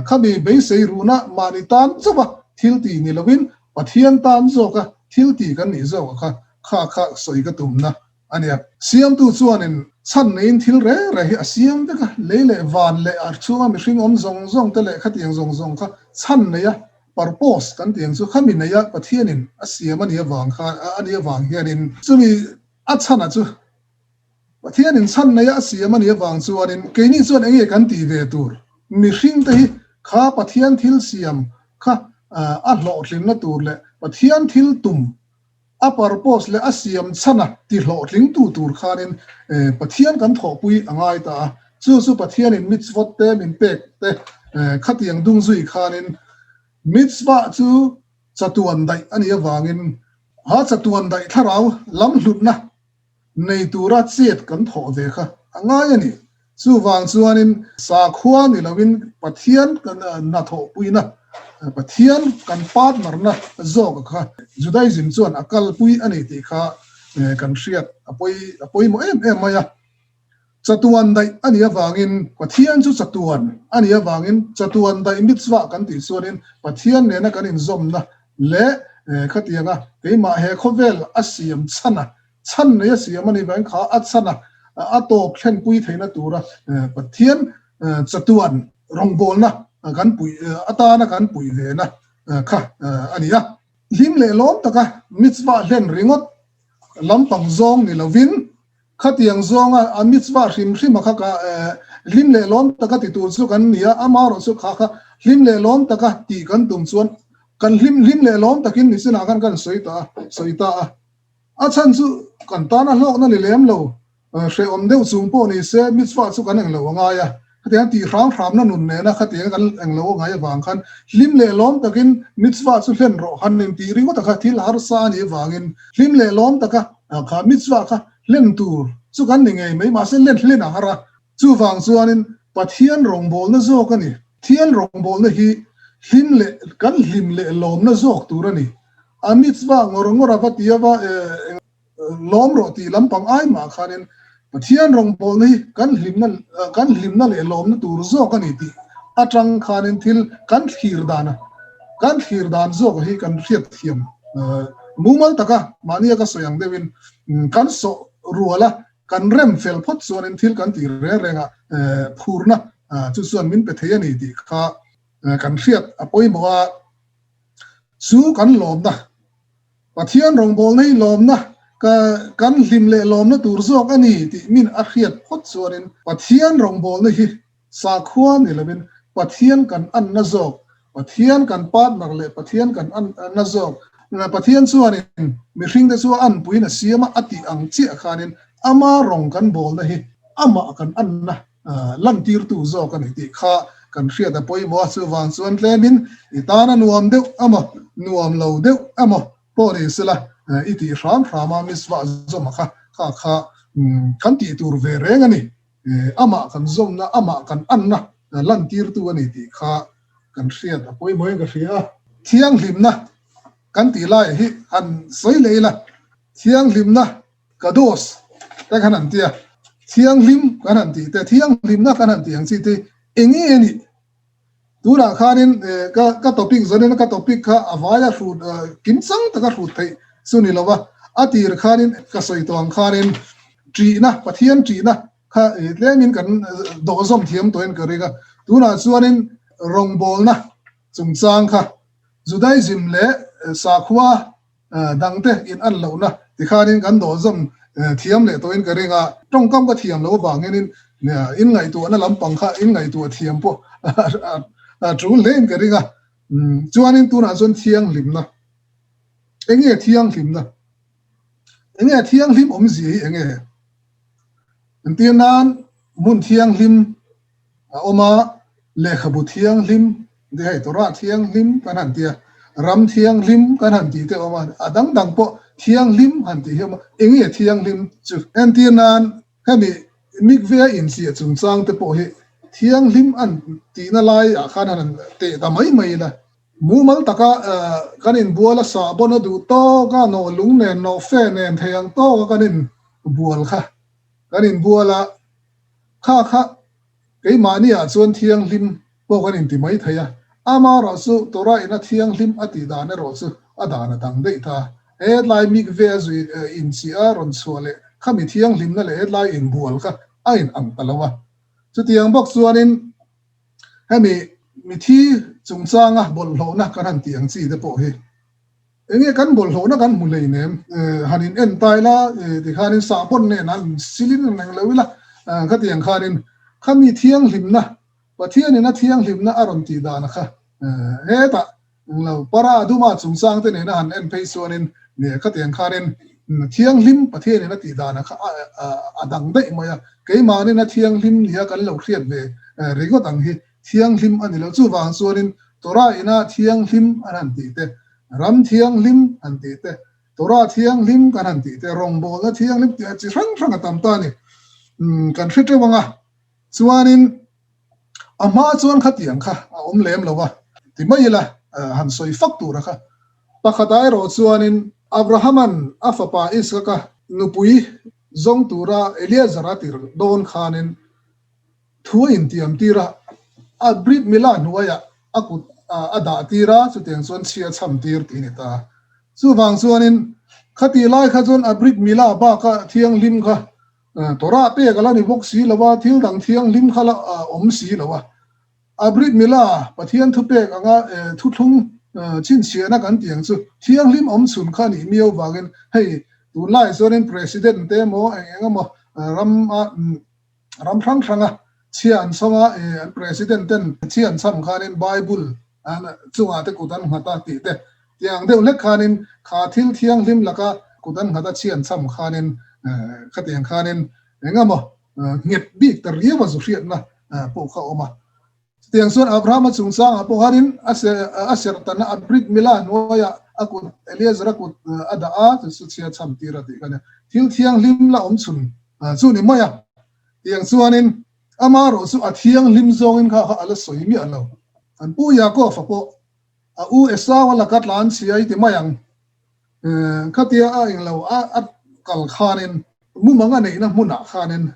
Khami beisei ruhna mahni tan chauh a thil tih ni lovin Pathian tan zawka thil tih kan nih zawk a kha kha kha sawi ka tumna a nia. Siamtu chuanin chhan neiin thil reng reng hi a siam vek a, lei leh van leh a chhunga mihring awm zawng zawng te leh khatiang zawng zawng kha chhan nei a. purpose kan tih ang chu khami neia Pathianin a siam a nih avang khan a nih avang hianin chumi a chhana chu Pathianin chhan neia a siam a nih avang chuanin keini chuan enge kan tih ve tur mihring te hi kha Pathian thil siam kha a hlawhtlinna tur leh Pathian thil tum A purpose leh a siam chhana ti hlawhtlingtu tur khanin Pathian kan thawhpui a ngai ta a, chu chu Pathianin mitzvot te min pek te khatiang dung zui khanin mitzvah chu chatuan daih a nih avangin ha chatuan daih thlarau lam hlutna nei tura chet kan thawh ve kha a ngai a ni. Chuvang chuanin sakhua ni loin Pathian kan hnathawhpuina, Pathian kan partner-na zawk kha Judaism chuan a kalpui a ni tih kha kan hriat a pawi a pawimawh em em mai a. Chatuan daih a nih avangin Pathian chu chatuan a nih avangin chatuan daih mitzvah kan tih chuanin Pathian nena kan inzawmna leh khatianga keimah he khawvel a siam chhan a Chhan nei a siam a nih vang kha a chhan a, a tawp thlenpui theihna tura Pathian chatuan rawngbawlna kan puih atana kan puih vena kha a ni a. Hlim leh lawm taka mitzvah hlen ringawt lampang zawng ni lovin khatiang zawnga a mitzvah hrim hrima kha ka hlim leh lawm taka ti tur chu kan ni a, amaherawh chu kha kha hlim leh lawm taka tih kan tum chuan kan hlim hlim leh lawm takin nichinah khan kan sawi ta a, sawi ta a. A chhan chu kan tana hlawkna ni lem lo, hrehawm deuh chung pawh ni se mitzvah chu kan englo a ngai a. Khatiang tih hram hramna nun nena khatiang kan englo a ngai avang khan hlim leh lawm takin mitzvah chu hlen rawh han intih ringawt a kha thil harsa a nih avangin hlim leh lawm taka kha mitzvah kha hlen tur chu kan ni ngei mai mahse hlen hlen a har a. Chuvang chuanin Pathian rawngbawlna zawk a ni. Thian rawngbawlna hi hlim leh kan hlim leh lawmna zawk tur a ni. A mitzvah ngawr ngawr a va ti a va lawm rawh tih lampang ai mah khanin Pathian rawngbawlna hi kan hlimna kan hlimna leh lawmna tur zawk a ni tih atang khanin thil kan thlir dan a kan thlir dan zawk hi kan hriat thiam mumal taka mahnia ka sawi ang deuhin kan sawh rual a kan rem fel phawt chuanin thil kan ti reng reng a phurna chu chuan min pe thei a ni tih kha kan hriat a pawimawh a. Chu kan lawmna, Pathian rawngbawlna hi lawmna, ka kan hlim leh lawmna tur zawk a ni tih min a hriat phawt chuanin Pathian rawngbawlna hi sakhua ni lovin Pathian kan anna zawk, Pathian kan partner leh Pathian kan anna zawk, Pathian chuanin mihringte chu a anpuiin a siam a, a tih ang chiah khanin ama rawng kan bawlna hi amah kan anna lantirtu zawk a ni tih kha kan hriat a pawimawh a, chuvang chuan tlemin i tan a nuam deuh emaw nuam lo deuh emaw pawh ni sela i tih hram hram a mitzvah zawm a kha kha kha kan tih tur ve reng a ni, amah kan zawmna amah kan anna lantirtu a ni tih kha kan hriat a pawimawhin ka hria a. Thianghlimna kan tih laiah hi han sawi leh ila, thianghlimna Kados te kan han ti a, thianghlim kan han tih te, thianghlimna kan han tih ang chi te eng nge a nih? Tunah khanin ka ka topic zanin ka topic kha a vaia hrut kimchang taka hrut theih chu ni lo va, a tir khanin ka sawi tawh ang khanin ṭihna, Pathian ṭihna kha tlemin kan dawhzawm thiam tawhin ka ring a, tunah chuanin rawngbawlna chungchang kha Judaism leh sakhua dangte in an lohna tikhanin kan dawhzawm thiam leh tawhin ka ring a, tawngkam ka thiam loh avangin in in ngaihtuahna lampang kha in ngaihtuah thiam pawh a tul hlein ka ring a, chuanin tunah chuan thianghlimna enge thianghlimna enge thianghlim awmzia hi enge entir nan hmun thianghlim A awm a, lehkhabu thianghlim te hei Torah thianghlim kan han ti a, ram thianghlim kan han tih te a awm a, a dang dang pawh thianghlim han tih hi a awm a, eng nge thianghlim chu? Entir nan hemi mikve a inchiah chungchang te pawh hi thianghlim an tihna laiah khan han teh ta mai mai ila, mumal taka kan inbual a sahbawn a duh tawk a, nawh lung nen nawh fe nen thei ang tawka kan inbual kha kan inbual a, Kha kha keimahniah chuan thianghlim pawh kan inti mai thei a, amaherawh chu Torah ina thianghlim a tih dan erawh chu a dan a dang daih ta. Hetlai mikve a zui inchih a rawn chhuah leh khami thianghlimna leh hetlai inbual kha a in ang ta lo a. Chutiang bawk chuanin hemi Mithi chungchanga bawlhhlawhna kan han tih ang chi te pawh hi enge kan bawlhhlawhna kan hmu hleinem han in en ta ila tikhanin sahbawn nen han silin reng lo ila khatiang khanin khami thianghlimna Pathianin a thianghlimna a rawn tih dan kha hetah englo para duma chungchang te nena han en phei chuanin nge khatiang khanin thianghlim Pathianin a tih dan kha a dang daih mai a, keimahnin a thianghlim nia kan lo hriat ve ringawt ang hi thianghlim a ni lo. Chuvang chuanin Torah ina thianghlim an han tih te, ram thianghlim han tih te, Torah thianghlim kan han tih te, rawngbawlna thianghlim tih chi hrang hrang a tam ta a ni. Kan hre teuh ang a. Chuanin a hma chuan khatiang kha a awm lem lo a, ti mai ila han sawi fak tura kha. Pakhatah erawh chuanin Abrahama'n a fapa Isaka nupui zawng tura Eliezer a tir dawn khanin thu a intiam tir a, a Brit Milah hnuaiah a kut a dah tir a, chutiang chuan chhia chham tir tih a ni ta. Chuvang chuanin khatih lai kha chuan a Brit Milah baka thianghlim kha Torah pek a la ni bawk si lo a, thil dang thianghlim kha la awm si lo a. A Brit Milah Pathian thupek anga thuthlung chhinchhiahna kan tih ang chu thianghlim awm chhun kha a nih miau vangin hei tunlaiah chuanin President te emaw eng eng emaw ram a ram hrang hranga chhia an chhawng a, an President ten chhia an chham khanin Bible an chungah te kut an nghat a tih te Tiang deuh hlek khanin kha thil thianghlim laka kut an nghat a chhian cham khanin khatiang khanin engemaw nghet bik ta riau a zu hriatna pawh kha a awm a. Chutiang chuan Abrahama chungchangah pawh khanin a serhtan a, a Brit Milah hnuaiah a kut Eliezer a kut a dah a, chu chu chhia cham tir a tih kha nia. Thil thianghlim la awm chhun chu ni mai a. Tiang chuanin amaherawh chu a thianghlim zawngin kha kha a la sawi miah lo. An pu Yaakov-a pawh A u Esau a laka tlan chhia i ti mai ang. Khatia a englo a kal khanin mumang a neihna hmunah khanin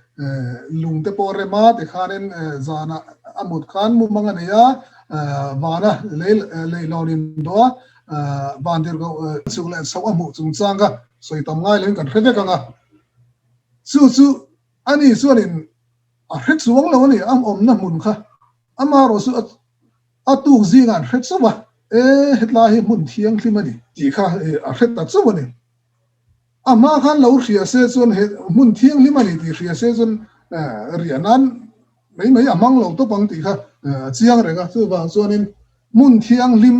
lungte pawh rem a ti khanin zana a mut khan mumang a nei a, vana leihlawn in dawh a, van tirhkoh chhuk leh chhoh a hmuh chungchang kha sawi tam ngai loin kan hre vek ang a. Chu chu ani chuanin a hre chuang lo a ni, a awmna hmun kha amaherawh chu a A tuk zingah an hre chauh a, E, hetlai hi hmun thianghlim a ni tih kha a hre ta chauh a ni. A hma khan lo hria se chuan he hmun thianghlim a ni tih hria se chuan riah nan mai mai a hmang lo tawp ang tih kha a chiang reng a. Chuvang chuanin hmun thianghlim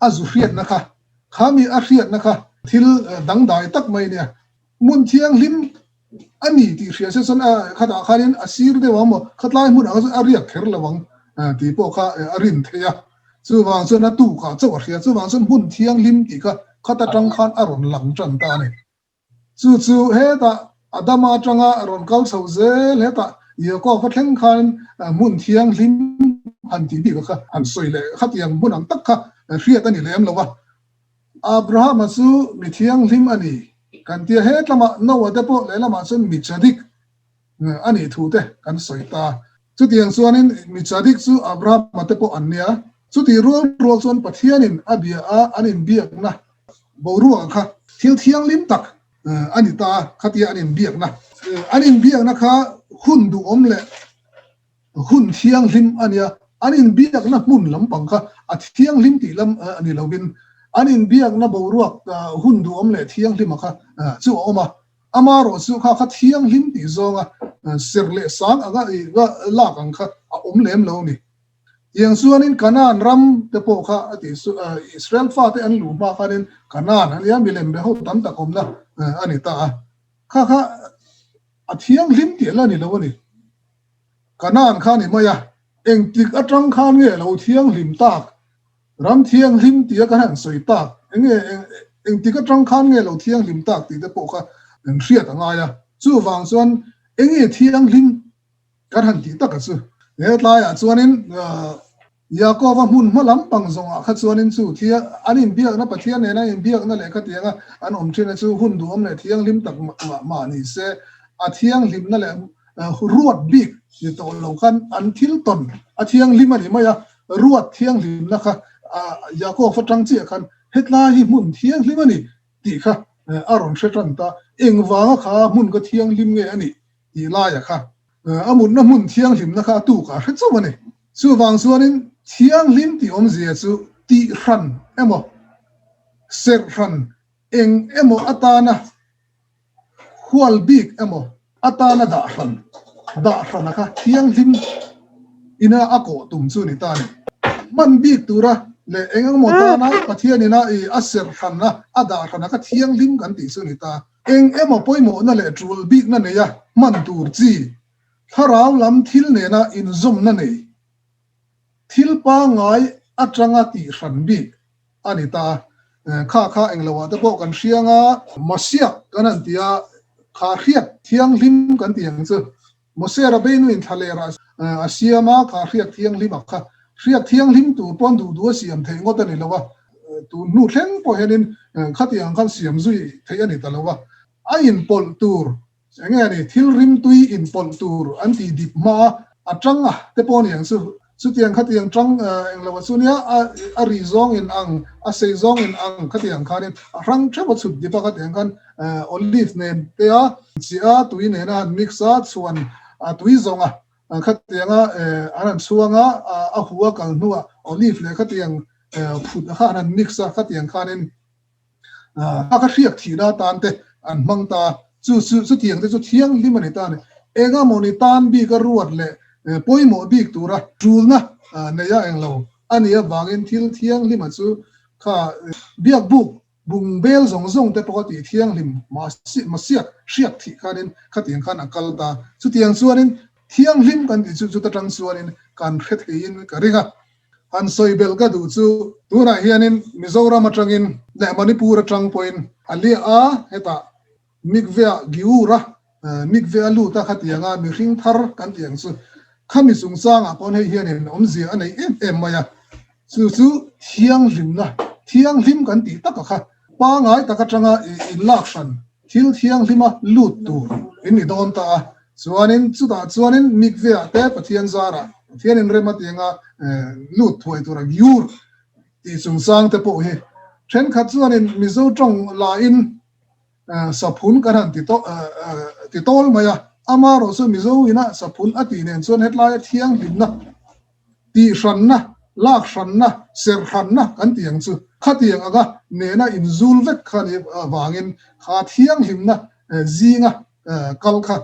a zu hriatna kha, khami a hriatna kha thil dangdai tak mai a nia. Hmun thianghlim a ni tih hria se chuan khatah khanin a sir deuh ang maw, khatlai hmunah kha chuan a riak kher lo ang tih pawh kha a rin theih a. Chuvang chuan a tukah chauh a hria. Chuvang chuan hmun thianghlim tih kha khat atang khan a rawn lang tan ta a ni. Chu chu hetah Adama atanga rawn kal chho zel hetah Yaakov-a thleng khan hmun thianghlim han tih bik kha han sawi leh khatiang hmun ang tak kha hriat a ni lem lo a. Abrahama chu mi thianghlim a ni kan tia hetlamah Noah te pawh lehlamah chuan mi chadik a nih thu te kan sawi ta. Chutiang chuanin mi chadik chu Abrahama te pawh an nia. Chutih rual rual chuan Pathianin a bia a an inbiakna boruak kha thil thianghlim tak a ni ta khatia an inbiakna an inbiakna kha hun duhawm leh Hun thianghlim a nia, an inbiakna hmun lampang kha a thianghlim tih lam a ni lovin, an inbiakna boruak hun duhawm leh thianghlima kha chu a awm a. Amaherawh chu kha kha thianghlim tih zawnga ser leh sang anga lak ang kha a awm lem lo a ni. Tiang chuanin Kanaan ram te pawh kha a tih chu Israel fate an luh hma khanin Kanaan a nia, milem be ho tam tak awmna a ni ta a. Kha kha a thianghlim tih la ni lo a ni. Kanaan kha ni mai a, engtik atang khan nge lo thianghlim tak, ram thianghlim tia kan han sawi tak, enge engtik atang khan nge lo thianghlim tak tih te pawh kha kan hriat a ngai a. Chuvang chuan enge thianghlim kan han tih taka chu hetlaiah chuanin Yaakova hmun hma lam pang zawngah kha chuanin chu thia an inbiakna Pathian nena an inbiakna leh khatianga an awm thin a chu hun duhawm leh thianghlim tak mah ni se, a thianghlimna leh ruat bik ni tawh lo khan an thil tawn a thianghlim a ni mai a, ruat thianghlimna kha Yaakov atang chiah khan hetlai hi hmun thianghlim a ni tih kha a rawn hre tan ta, engvanga kha hmun ka thianghlim nge a nih tih laia kha a mutna hmun thianghlimna kha a tukah a hre chauh a ni. Chuvang chuanin thianghlim tih awmzia chu tihhran emaw, serhhran eng emaw atana hual bik emaw atana dahhran, dahhrana kha thianghlim ina a kawh tum chu ni ta a ni. Hman bik tura leh eng emaw tana Pathian ina i a serhhrana a dahhrana kha thianghlim kan tih chu ni ta. Eng emaw pawimawhna leh tul bikna neia hman tur chi Thlarau lam thil nena inzawmna nei thil pangngai atanga tih hran bik a ni ta. Kha kha engloah te pawh kan hriang a. Masiak kan han ti a, kha hriak thianghlim kan ti ang chu. Mosera beinuin thlalerah a siam a, kha hriak thianghlim a kha. Hriak thianghlim tur pawn duh duh a siam theih ngawt a ni lo a, tun hnu thleng pawh hianin khatiang khan siam zui theih a ni ta lo a. A inpawlh tur Enge a ni, thil rimtui inpawlh tur an tih dip hma a, a tang a te pawh a ni ang chu. Chutiang khatiang tang englo a chu nia, a ri zawng in ang, a sei zawng in ang khatiang khanin a hrang theuh a chhut dip a khatiang khan olive nen te a chiah a, tui nena han mix a, chhuan a tui zawng a khatiang a an han chhuang a, a hu a kal hnuah olive leh khatiang phut a kha an han mix a khatiang khanin A ka hriak thihna atan te an hmang ta a, chu chu chutiang te chu thianghlim a ni ta a ni. Eng emaw ni tan bik a ruat leh pawimawh bik tura tulna nei a englo a nih avangin thil thianghlima chu kha biakbuk bungbel zawng zawng te pawh a tih thianghlim masiak hriak thih khanin khatiang khan a kal ta. Chutiang chuanin thianghlim kan tih chu chuta tang chuanin kan hre theiin ka ring a. Han sawi belh ka duh chu tunah hianin Mizoram atangin leh Manipur atang pawhin a liah a, hetah Mikveh-ah Giur-a, Mikveh-a lut a khatianga mihring thar kan tih ang chu khami chungchangah pawn hei hianin awmzia a nei em em mai a, chu chu thianghlimna, thianghlim kan tih taka kha pangai tak atanga inlak hran thil thianghlima lut tur in ni dawn ta a. Chuanin chutah chuanin Mikveh-ah te Pathian zarah Pathianin rem a tianga lut thuai tura giur tih chungchang te pawh hi thenkhat chuanin Mizo tawng lain saphun kan han ti tawl mai a, amaherawh chu Mizo ina saphun a tih nen chuan hetlaia thianghlimna tihhranna, lakhranna, serhranna kan tih ang chu khatiang anga nena inzul vek kha nih avangin kha thianghlimna zinga kal kha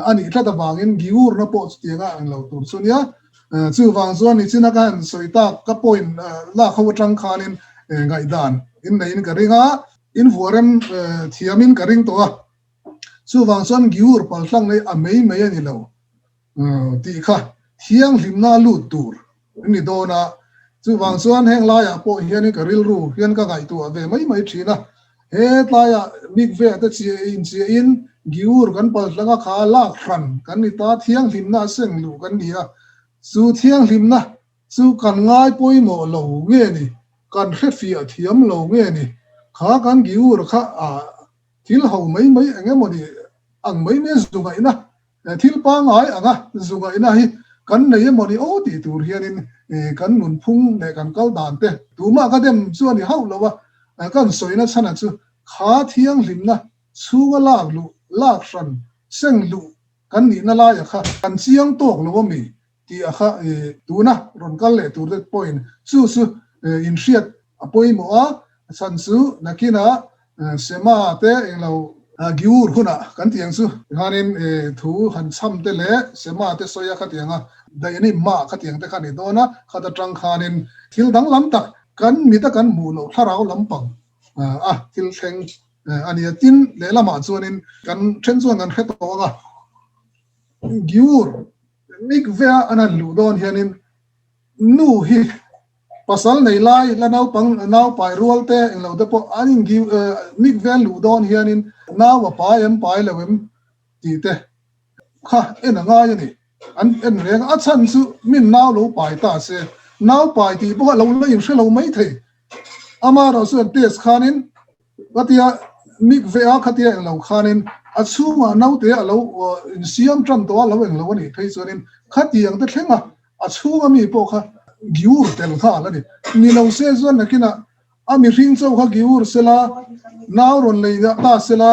a nih tlat avangin giurna pawh chutianga ang lo tur chu nia. Chuvang chuan nichina ka han sawi tak ka point lak ho atang khanin ngaihdan in neiin ka ring a, in vuahrem thiamin ka ring tawh a. Chuvang chuan giur paltlang nei a mei mei a ni lo. Tih kha thianghlimna lut tur an ni dawn a, chuvang chuan heng laiah pawh hianin ka rilru hian ka ngaihtuah ve mai mai thin a, he tlaiah mikve te chiah inchiahin Giur kan paltlang a kha lak hran kan ni ta, thianghlimna a seng luh kan ni a, chu thianghlimna chu kan ngai pawimawh lo nge ni, kan hrefiah thiam lo nge ni, kha kan Giur kha thil ho mai mai eng emaw ni ang mai mai zu ngaihna Thil pangngai anga zungaihna hi kan nei emaw ni aw tih tur hianin kan nunphung leh kan kal dan te tumah ka dem chu a ni hauh lo a, kan sawina chhana chu kha thianghlimna chhunga lak luh, lak hran, seng luh kan nihna laia kha kan chiang tawk lo a mi tih a kha tuna rawn kal leh tur te pawhin chu chu inhriat a pawimawh a, a chhan chu nakinah Sema te englo Giur hunah kan tih ang chu tikhanin thu han chham te leh Sema te sawi a khatiang a daihni mah khatiang te kha a ni dawn a, khat atang khanin thil danglam tak kan mit a kan hmuh loh thlarau lampang a thil thleng a ni a, tin lehlamah chuanin kan then chuan kan hre tawh ang a Giur Mikveh a an han luh dawn hianin nu hi pasal nei lai la naupang naupai rual te englo te pawh an in mikveh an luh dawn hianin nau a pai em pai lo em tih te kha en a ngai a ni. An en reng a, a chhan chu min nau lo pai ta se nau pai tih pawh a lo la inhre lo mai thei. Amaherawhchu an test khanin Khatia mikveh a khatia englo khanin a chhungah naute a lo insiam tan tawh a, lo englo a nih phei chuanin khatiang te thleng a, a chhunga mi pawh kha giur tel nghal a ni. Ni lo se chuan nakinah a mihring chauh kha giur sela, nau rawn lei ta sela,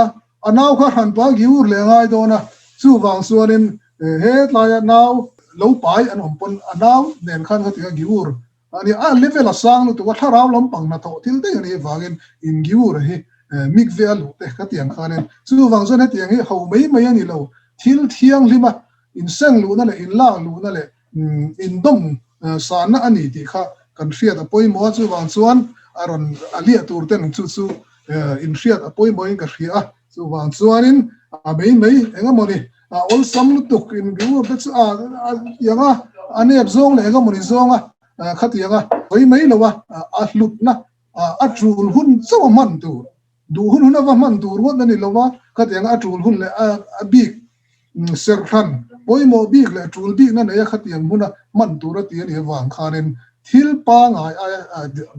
a nau kha hranpa giur leh a ngai dawn a, chuvang chuanin he tlaia nau lo pai an awm pawn a nau nen khan khatiang a giur a nia, a level a sang lutuk a, thlarau lampang hnathawh thil daih a nih avangin in giur hi mikve a luh te khatiang khanin chuvang chuan hetiang hi ho mai mai a ni lo, thil thianghlim a inseng luhna leh inlak luhna leh indawm sanna a ni tih kha kan hriat a pawimawh a, chuvang chuan a rawn a liah tur ten chu chu inhriat a pawimawhin ka hria a, chuvang chuanin a mei mai eng emaw ni a awlsam lutuk in biur te chu a tiang a, a nep zawng leh eng emaw ni zawng a khatiang a sawi mai lo a, a hlutna a tul hun chauh a hman tur, duh hun hun a va hman tur ngawt a ni lo a, khatiang a tul hun leh a bik Serhran pawimawh bik leh tul bikna neia khatiang hmuna hman tur a ti a nih avang khanin thil pangai aia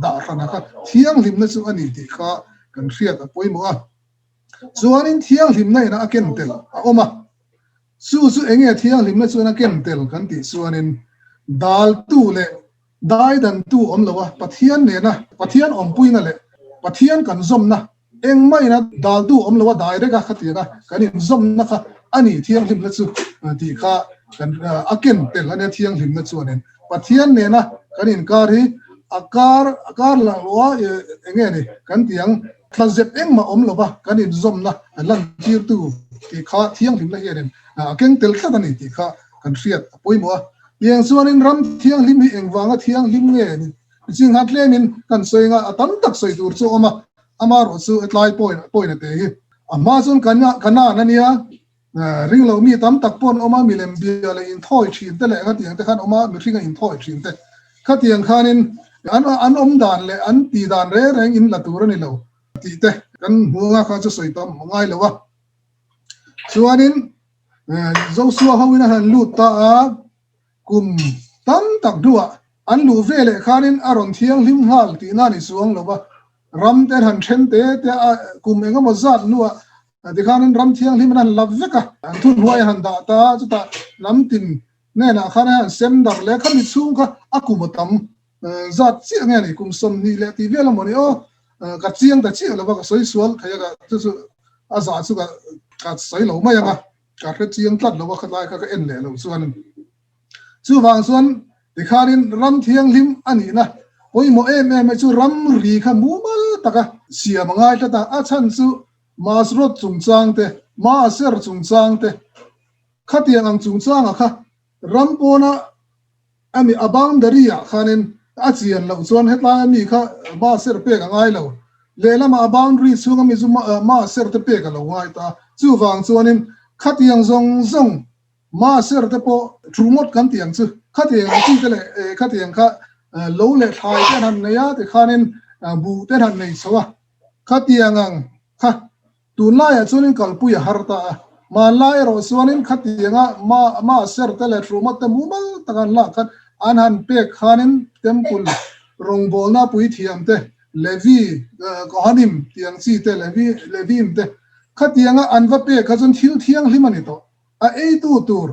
dah hrana kha thianghlimna chu a ni tih kha kan hriat a pawimawh a. Chuanin thianghlimna ina a ken tel a awm a. Chu chu enge thianghlimna chuan a ken tel kan tih chuanin daltu leh daidantu awm lo a, Pathian nena Pathian awmpuina leh Pathian kan zawmna Engmah ina daltu awm lo a direct a khatiang a kan inzawmna kha a ni thianghlimna chu tih kha kan a ken tel a nia thianghlimna chuanin Pathian nena kan inkar hi a kar a kar lah lo a enge ni kan ti ang tlazep engmah awm lo va kan inzawmna lantirtu tih kha thianghlimna hianin a keng tel tlat a ni tih kha kan hriat a pawimawh a. Tiang chuanin ram thianghlim hi engvanga thianghlim nge ni Zingha tlemin kan sawi nga a tam tak sawi tur chu a awm a, amaherawh chu hetlai point a te hi a hma chuan Kanaan a nia, ring lo mi tam tak pawh an awm a, milem bia leh inthawi thin te leh khatiang te khan awm a, mihringa inthawi thin te khatiang khanin an an awm dan leh an tih dan reng reng in la tur a ni lo tih te kan hmu anga kha chu sawi tam a ngai lo a. Chuanin Joshua hoin a han lut ta a. Kum tam tak hnuah an luh ve leh khanin a rawn thianghlim nghal tihna a ni chuang lo va, ram te an han then te te a, kum eng emaw zat hnuah tikhanin ram thianghlim an han lap vek a, an thuhnuai an han dah ta a, chutah lam tin hnenah khan a han sem darh leh khami chhung kha a kum a tam zat chiah nge ni, kum 20 leh tih vel emaw ni aw, ka chiang ta chiah lo va, ka sawi sual thei a, chu chu a zah chu ka sawi lo mai ang a. Ka hre chiang tlat lo a, khatlai kha ka en leh lo chuan chuvang chuan tikhanin ram thianghlim a nihna pawimawh em em mai chu ramri kha mumal taka siam a ngai tlat a, a chhan chu Masrot chungchang te, Maaser chungchang te khatiang ang chungchanga kha ram pawna A mi a boundary ah khanin a chian loh chuan hetlai a mi kha ma ser pek a ngai lo. Lehlamah a boundary chhunga mi chu ma ser te pek a lo ngai ta. Chuvang chuanin khatiang zawng zawng ma ser te pawh thu ngawt kan tih ang chu. Khatiang ang chi te leh khatiang kha lo leh thlai te an han nei a tikhanin buh te an han nei chho a. Khatiang ang kha Tunlaiah chuanin kalpui a har ta a, hmanlai erawh chuanin khatianga ma ma ser te leh hruma te mumal taka an lak khan an han pek khanin temple rawngbawlna puithiam te, Levi, Kohanim tih ang chi te, Levi, Levim te khatianga an va pek kha chuan thil thianghlim a ni tawh. A eitu tur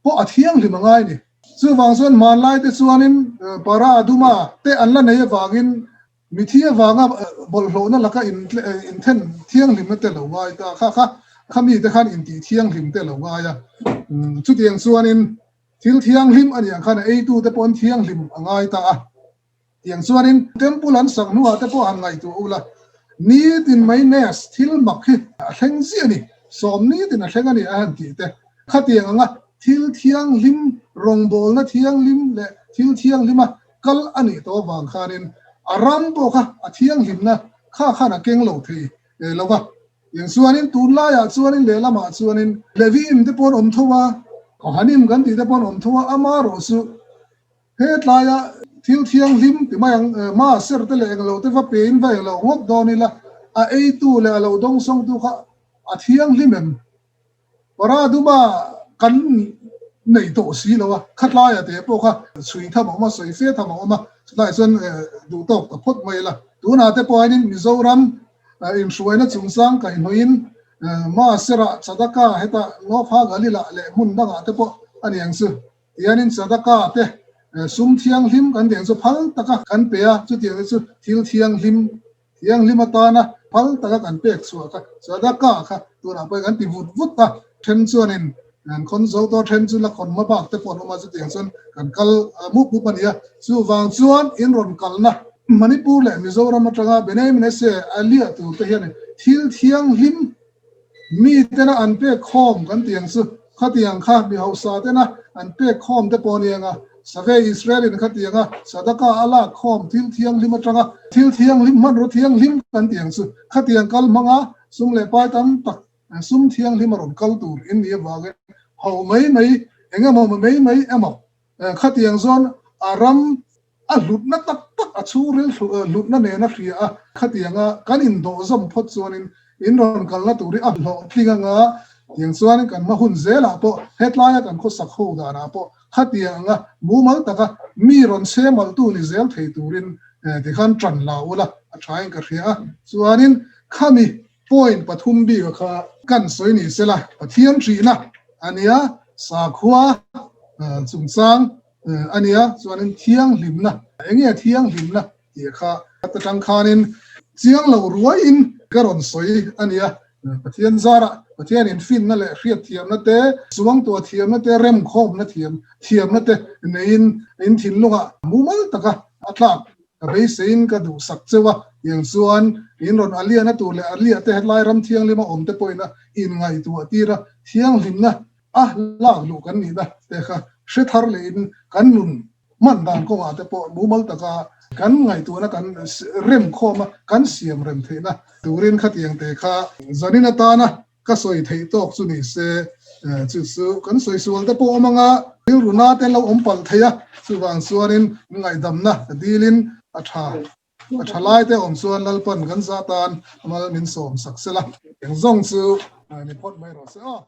pawh a thianghlim a ngai ni. Chuvang chuan hmanlai te chuanin para aduma te an la nei avangin Mithi avanga bawlhhlawhna laka inthen thianghlimna te lo ngai ta kha kha kha mite khan intih thianghlim te lo ngai a. Chutiang chuanin thil thianghlim a nih ang khan a eitute pawh an thianghlim a ngai ta a. Tiang chuanin temple an sak hnuah te pawh han ngaihtuah ula, nitin mai nes thil mak hi a thleng ziah a ni, sawm nitin a thleng a ni a han tih te khatiang anga thil thianghlim rawngbawlna thianghlim leh thil thianghlima Kal a nih tawh avang khanin a ram pawh kha a thianghlimna kha khan a keng lo thei lo va. Eng chuanin tunlaiah chuanin lehlamah chuanin Leviim te pawh an awm tho a, Kohanim kan tih te pawh an awm tho a, amaherawh chu hetlaia thil thianghlim ti mai ang ma ser te leh englo te va pein va englo ngawt dawn ila a eitu leh a lo dawngsawngtu kha a thianghlim em? Paraduma kan nei tawh si lo a, khatlaia te pawh kha chhui tham a awm a, sawi fe tham a awm a, chulaiah chuan duh tawk ta phawt mai ila. Tunah te pawh hianin Mizoram inhruaina chungchang kaihhnawhin Mahserah Chadaka hetah North Hagalilah leh hmun dangah te pawh a ni ang chu. Tihianin Chadaka te sum thianghlim kan tih ang chu phal taka kan pe a, chutiang te chu thil thianghlim Thianghlim atana phal taka kan pek chhuah kha Sadaka kha tunah pawhin kan ti vut vut a, then chuanin Kan khawn zo tawh then chu la khawn hma bak te pawh an awm a, chutiang chuan kan kal mup mup a ni a. Chuvang chuan in rawn kalna Manipur leh Mizoram atanga Benei Manasseh a liah tur te hian thil thianghlim mi tena an pek khawm kan tih ang chu khatiang kha mi hausa tena an pek khawm te pawh a ni ang a, Save Israel in khatiang a sadaka a lak khawm thil thianghlim atanga thil thianghlim hmanraw thianghlim kan tih ang chu khatiang kal hmanga sum leh pai tam tak Sum thianghlim a rawn kal tur in nih avangin ho mai mai eng emaw mai mai emaw khatiang zawn a ram a hlutna tak tak a chhungril hlutna nen a hria a, khatianga kan indawhzawm phawt chuanin in rawn kalna tur hi a hlawhtling anga tiang chuanin kan hma hun zelah pawh hetlaia kan khawsak ho danah pawh khatiang anga mumal taka mi rawn chhemaltu ni zel thei turin tikhan tan la ula a thain ka hria a, chuanin khami Point pathum bika kha kan sawi ni sela, Pathian hrihna a nia, sakhua chungchang a nia, chuanin thianghlimna, eng nge thianghlimna tih kha atang khanin chiang lo ruaiin ka rawn sawi a nia. Pathian zarah Pathianin finna leh hriatthiamna te, suangtuah thiamna te, remkhawmna thiam thiamna te neiin in thinlungah mumal taka a tlak Ka beiseiin ka duhsak cheu a, tiang chuan in rawn a liana tur leh a liah te hetlai ram thianghlim a awm te pawhin a inngaihtuah tir a, thianghlimna a lak luh kan nihna te kha hre thar lehin kan nun hman dan kawngah te pawh mumal taka kan ngaihtuahna kan rem khawm a, kan siam rem theihna turin khatiang te kha zanin atana Ka sawi theih tawk chu ni se, chu chu kan sawi sual te pawh awm anga rilru na te an lo awm palh thei a, chuvang chuanin ngaihdamna ka dilin a tha a tha lai te awm chuan Lalpan kan zah tan mal min sawm sak sela, eng zawng chu ni phawt mai rawh se aw.